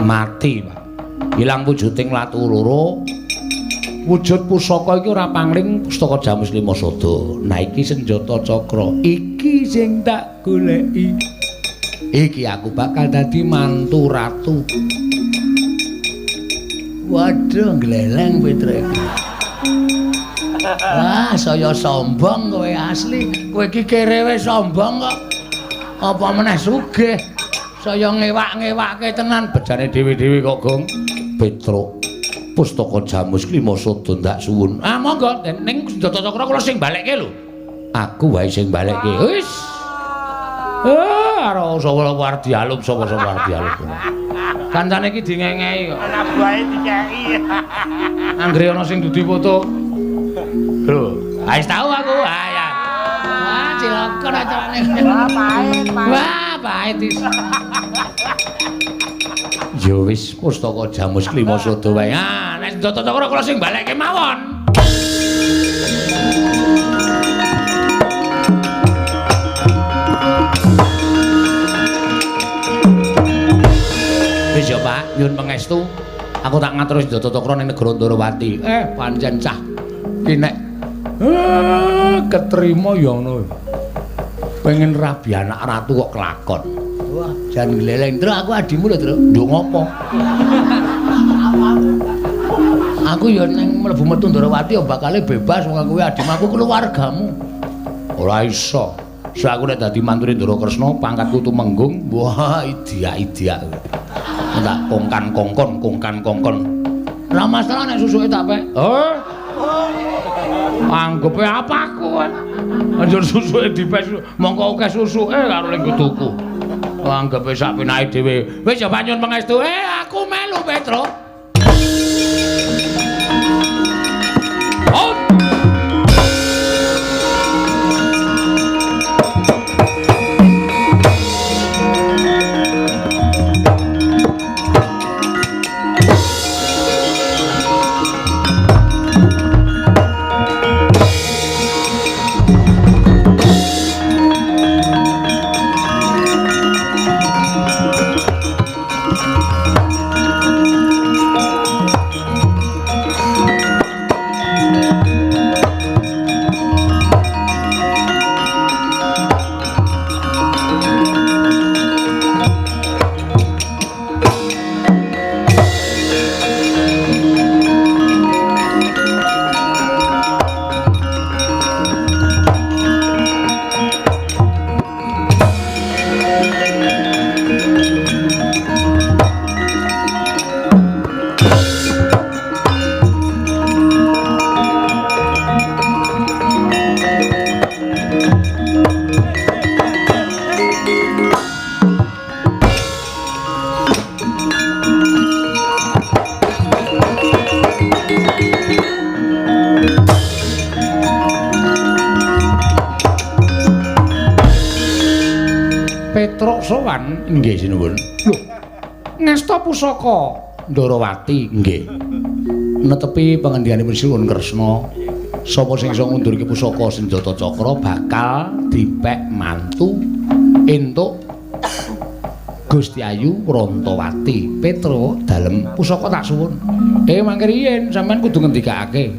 Mati, Pak. Ilang wujuding latu loro. Wujud pusaka iki ora pangling pustaka Jamus Lima Sada. Nah iki senjata cakra. Iki sing tak goleki. Iki aku bakal dadi mantu ratu. Waduh, gleleng Petruk iki. Wah, saya sombong kowe asli. Kowe iki kerewe sombong kok. Apa meneh sugih? Saya ngewak-ngewake tenan bejane dhewe-dhewe kok, Gong. Petruk, pustaka Jamus Lima Sada ndak suwun. Ah, monggo ning senjata cakra kula sing balekke lho. Aku wae sing balekke. Wis. Ora sapa arep dialum, sapa-sapa arep dialum. Kancane iki dingengehi kok. Anak buahe dikeki. Anggere ana sing dudi foto. Lho, wis tau aku. Ah ya. Wah, cilaka acarane. Wah, pahit, pahit. Wah, pahit is. Ya wis pustaka Jamus Lima Sada wae. Ah, nek senjata cakra kula sing balekke mawon. Wis ya, Pak, nyuwun pangestu. Aku tak ngatur senjata cakra ning negara Ndorowati. Pancen cah. Ki nek ketrima ya ngono. Pengen rabi anak ratu kok kelakon. Wah, jan gleleng. Truk aku adimu lho, Truk. Nduk ngopo? Aku ya ning mlebu metu Ndorowati ya bakale bebas wong aku adimu, aku keluargamu. Ora iso. So aku nek dadi mantune Ndara Kresna, pangkatku tumenggung. Wah, idiak-idiak. Tak kongkan-kongkon, kongkan-kongkon. Ora masalah nek susuke tak pek. Oh. Anggepe apa aku kowe? Anjur susuke dipek mongko akeh susuke karo ning tuku. Anggepe sak penake dhewe. Wis ya panyun pangestu. Aku melu Petruk. Oh. sowan. Nggih sinuwun. Lho, ngesta pusaka Ndarawati. Nggih. Netepi pangendikaipun Sinuwun Kresna, sapa sing iso ngundurke pusaka senjata cakra bakal dipek mantu entuk Gusti Ayu Prantawati. Petruk dalem pusaka tak suwun. Mangke riyen sampean kudu ngendikake.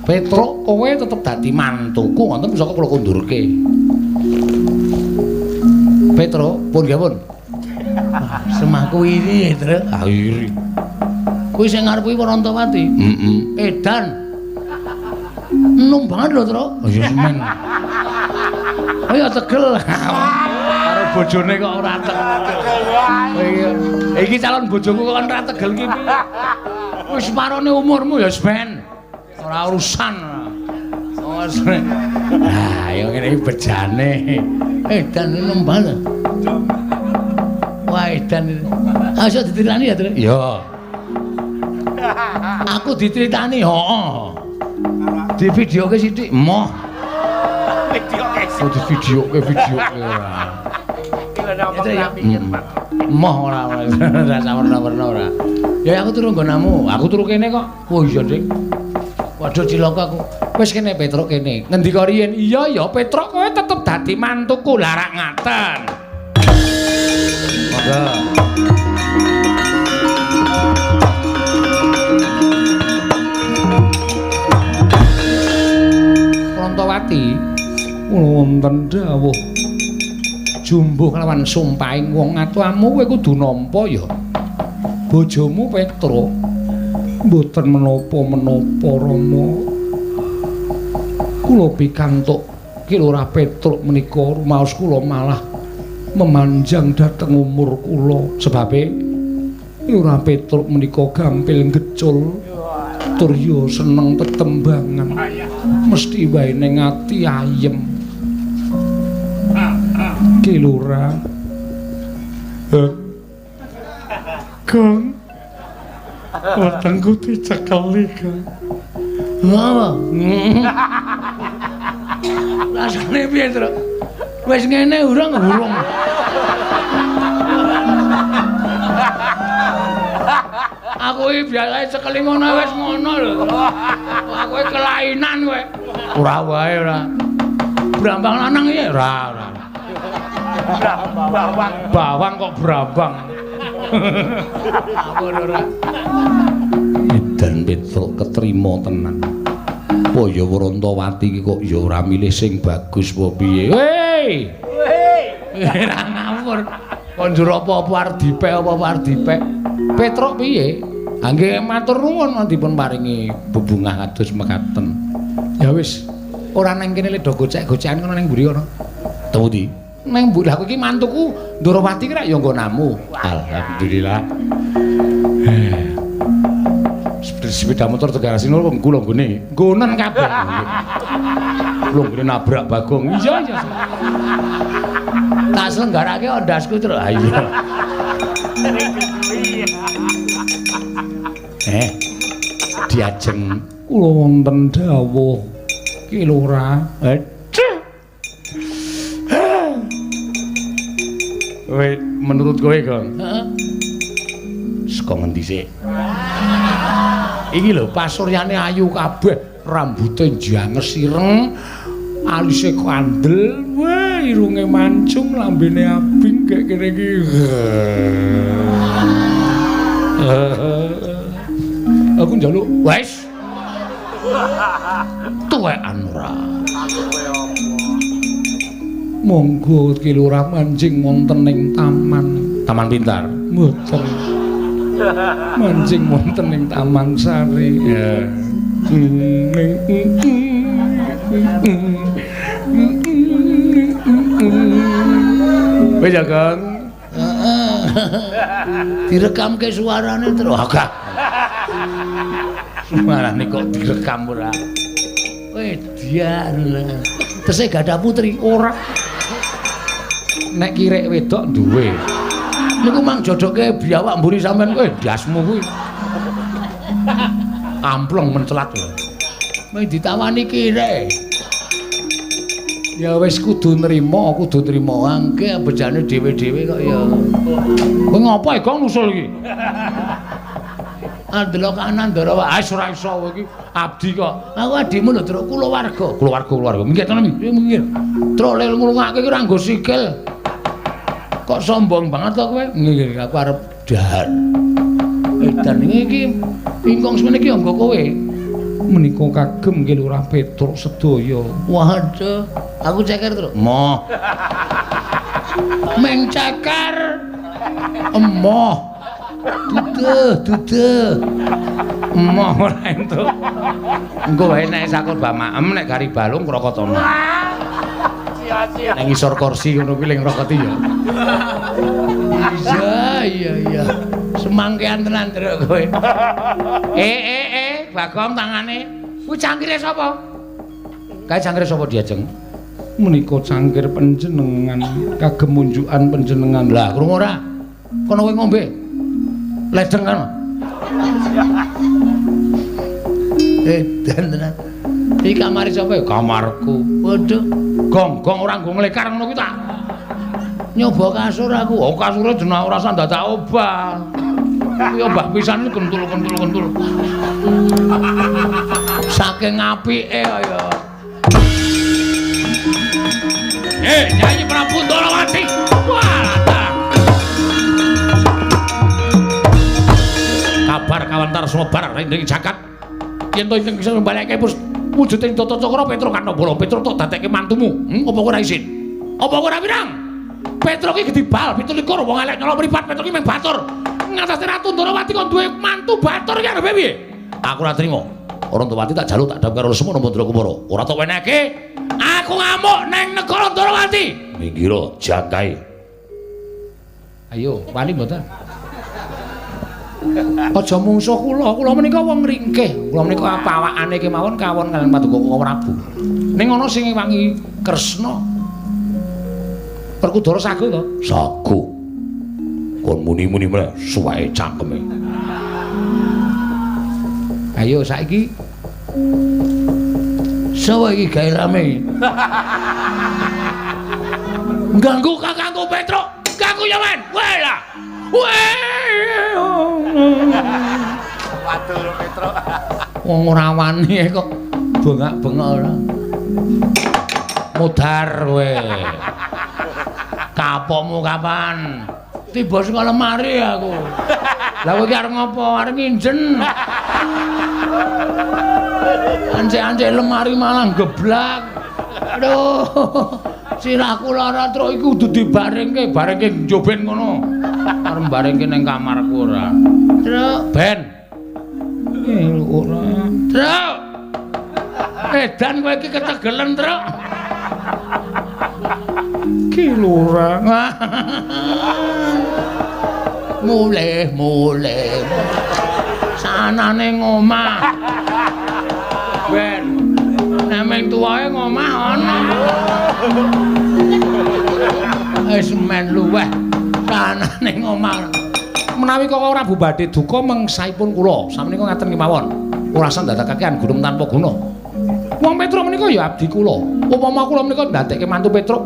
Petruk kowe tetep dadi mantuku, ngoten pusaka kula kundurke. Petruk pun nggih pun. Semahku iri, Truk. Ah iri. Kuwi sing ngarep kuwi Prantawati. Heeh. Edan. Enom banget lho, Truk. Oh ya semen. Oh ya tegel. Karo bojone kok ora tegel. Iki calon bojoku kok ora tegel iki piye? Wis parone umurmu ya ben. Ora urusan. Oh, ah, ya ngene iki bejane. Edan enom banget. Wah, edan. Ah, iso dicritani ya, Truk? Iya. Aku diceritani, heeh. Di videoke sithik, Moh. Videoke Oh, di videoke videoke ora. Moh ora ora sawerna-werna ora. Ya aku turu nggonamu. Aku turu kene kok. Oh iya, Dik. Waduh cilaka aku. Wis kene Petruk kene. Ngendika riyen? Iya ya Petruk kowe tetep dadi mantuku. Lah rak ngaten. Monggo. Prantawati kula wonten dawuh jumbuh kelawan sumpahing wong atuamu kowe kudu nampa ya. Bojomu Petruk mboten menapa-menapa Rama. Kula pikantuk Ki Lurah Petruk menika rumaos kula malah memanjang dhateng umur kula. Sebabe Lurah Petruk menika gampil ngecul tur ya seneng tetembangan. Mesti wae ning ati ayem. Ki Lurah. Gong. Wetengku dicekeli, Gong. Apa? Rasane piye, Truk? Wis ngene urung urung. Aku iki biasane cekeli ngono wis ngono lho. Aku iki kelainan kowe. Ora wae ora. Brambang lanang iki ora ora. Bawang. Bawang kok brambang. Aku ora. Edan Petruk ketrima tenan. Apa ya Prantawati iki kok ya ora milih sing bagus apa piye? Hei. Hei. Ora ngawur. Kon njur apa-apa arep dipek apa-apa arep dipek. Petruk piye? Ha nggih matur nuwun dipun paringi bebungah kados mekaten. Ya wis, ora nang kene le do gocek-gocekan kono ning mburi kono. Temu di. Nang mburi aku iki mantuku Ndorowati ki rak ya nggonamu. Alhamdulillah. Sepeda motor tegarasi nol kula nggone. Nggonen kabeh. Kula nggone nabrak Bagong. Iya iya. Tak selenggarake ondasku terus. Ha iya. Diajeng kula wonten dawuh Ki Lurah. Kowe menurut kowe, Gong? Heeh. Saka ngendi sik? Iki lho pasuryane ayu kabeh, rambute janges ireng, alise kandel, wah irunge mancung, lambene abing kek kene iki. Aku njaluk wis. Tuwekan ora. Monggo Ki Lurah manjing wonten ing taman. Taman Pintar. Mboten. Manjing wonten ing Taman Sari. Ya. Wis ya, Kang. Direkamke suarane terus. Agak. Suarane kok direkam ora. Wedian. Tesih gadah putri ora. Nek kirek wedok duwe. Niku mang jodoke biawak mburi sampean kowe ndasmu kuwi. Amplong mencelat lho. Mung ditawani kirek. Ya wis kudu nrima, kudu nrima. Angke bejane dhewe-dhewe kok ya. Kowe ngopo e Gong nusul iki? Andelok kanan Ndara wae. Ah ora iso kowe iki abdi kok. Aku adimu lho, Truk, kulawarga. Kulawarga, kulawarga. Minggir tenan iki. Minggir. Truk lel nglungake ki ora nggo sikil. Kok sombong banget to kowe? Nggih, aku arep dahar. Edan iki ingkung semene iki nggo kowe. Menika kagem nggih Lurah Petruk sedaya. Waduh, aku ceker, Truk. Moh. Meng ceker. Emoh. Duduh, duduh. Emoh ora entuk. Engko wae nek sakur bamaem nek gari balung krokotono. Sia-sia. Ning ngisor kursi ngono kuwi ling ngrokoti ya. Iya, iya, iya. Semangkean tenan, Truk, kowe. Bagong tangane. Kuwi cangkire sapa? Kae cangkire sapa diajeng? Menika cangkir panjenengan, kagem munjukan panjenengan. Lah, krungu ora? Kono kowe ngombe. Ledeng kan. Edan tenan. Iki kamare sapa ya? Kamarku. Waduh, Gong, gong ora nggo nglekar ngono kuwi ta. Nyoba kasur aku. Oh, kasure jeneng ora usah dadak obah. Kuwi obah pisan kentul-kentul-kentul. Saking apike kaya. Nyanyi Prabu Ndorowati. Wah, kabar kawantar sumebar ing jagat. Yen to ingkang bisa mbalekke wujuding tata cakra Petruk Kanabala, Petruk tok dadekke mantumu. Apa kowe ora isin? Apa kowe ora wirang? Petruk iki gedhi bal 27 wong elek nyolok mripat, Petruk iki mung batur. Ngatasi Ratu Ndorowati kon duwe mantu batur iki arepe piye? Aku ora trima. Ora Ndorowati tak jaluk tak dhawuh karo Lesmana Mandra Kumara. Ora tok wenehke. Aku ngamuk neng negara Ndorowati. Minggiro jangkae. Ayo, wani mboten? Aja mungsuh kula, kula menika wong ringkih. Kula menika pawakane kemawon kawon kaliyan Paduka Prabu. Ning ana sing ngewangi Kresna. Werkudara sago to? Sago. Kon muni-muni meneh suweke cangkeme. Ayo saiki. Sawa iki gawe rame. Ganggu kakangku Petruk, ganggu ya men. Weh lah. Weh. Waduh Petruk. Wong ora wani kok bengak-bengok ora. Mudar kowe. Kapokmu kapan? Tiba saka lemari aku. Lah kowe iki arep ngopo? Arep nginjen. Ancek-ancek lemari malah geblak. Aduh. Sirahku lara truk iku kudu dibarengke, barengke njoben ngono. Arep barengke ning kamarku ora. Truk, ben. Ora. Truk. Edan kowe iki ketegelen, Truk. Ki lurah. Mulih, mulih. Sanane ngomah. Ben. Nek meng tuwae ngomah ana. Wis men luweh. Sanane ngomah. Menawi Kaka Prabu badhe duka mengsaipun kula, samenika ngaten kemawon. Ora usah ndadekake gunung tanpa guna. Wong Petruk menika ya abdi kula. Upama kula menika ndadekke mantu Petruk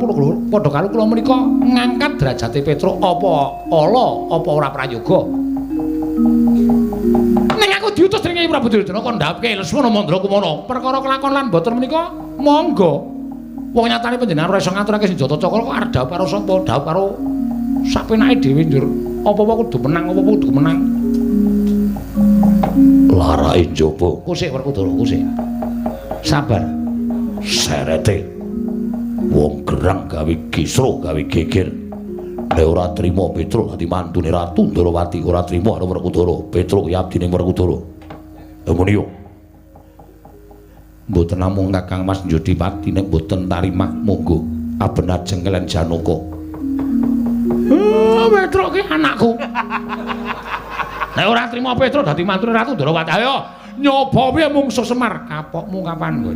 padha karo kula menika ngangkat derajate Petruk apa ala apa ora prayoga. Ning aku diutus dening Prabu Duryudana kon ndhawuhke Lesmana Mandra Kumara. Perkara kelakon lan boten menika monggo. Wong nyatane panjenengan ora iso ngaturake senjata cakra kok arep dhawuh karo sapa? Dhawuh karo sapenake dhewe njur. Apa-apa kudu menang, apa-apa kudu menang. Larake njaba. Kusik Werkudara, kusik. Sabar. Serete. Wong gerang gawe kisro, gawe geger. Nek ora trima Petruk dadi mantune Ratu Ndorowati, ora trima karo Werkudara. Petruk ya abdine Werkudara. Lha muni yo. Mboten namung Kakang Mas Njodipati nek mboten tarimah monggo aben ajeng kaliyan Janaka. Petruk ki anakku. Nek ora trima Petruk dadi mantune Ratu Ndorowati. Ayo nyoba piye mungsuh Semar? Kapokmu kapan kowe?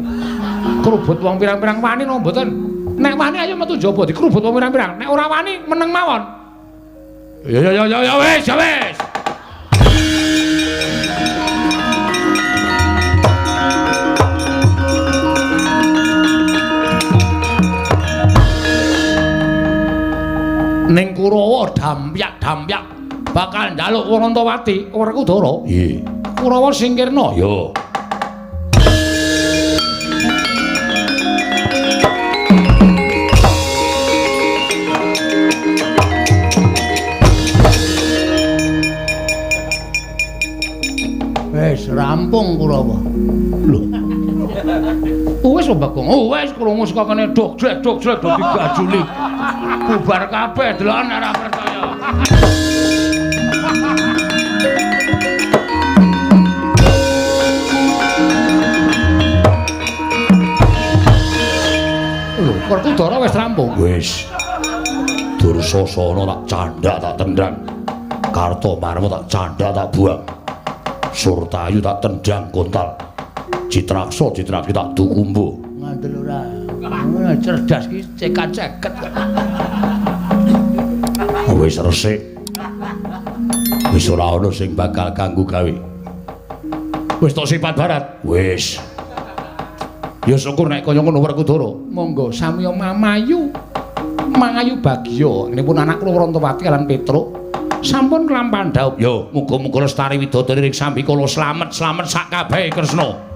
Krubut wong pirang-pirang wani napa mboten? Nek wani ayo metu njaba dikrubut wong pirang-pirang. Nek ora wani meneng mawon. Ya ya ya ya wis ya wis. Kurawa dampyak-dampyak bakal njaluk Warantawati Werkudara. Iya. Kurawa singkirna. Yo. Wis rampung Kurawa. Lho. Wis kok Bagong. Oh, wis krungu saka kene dok jlek dok jlek dadi gajuli. Bubar kabeh deloken ora percaya. Lho, Werkudara wis rampung. Wis. Dursasana tak candhak tak tendang. Kartomarma tak candhak tak buang. Surtayu tak tendang kontal. Citraksa Citraksi tak dukumbu. Ngandel ora. Ngono cerdas ki cekat-ceket. Wis resik. Wis ora ana sing bakal kanggo gawe. Wis tok sifat barat. Wis. Ya syukur nek kaya ngono Werkudara. Monggo samiya mamayu. Mangayu bagya. Nipun anak kula Warantawati lan Petruk sampun kelampahan dhaup. Yo, muga-muga lestari widodari ring sambikala slamet-slamet sak kabehe Kresna.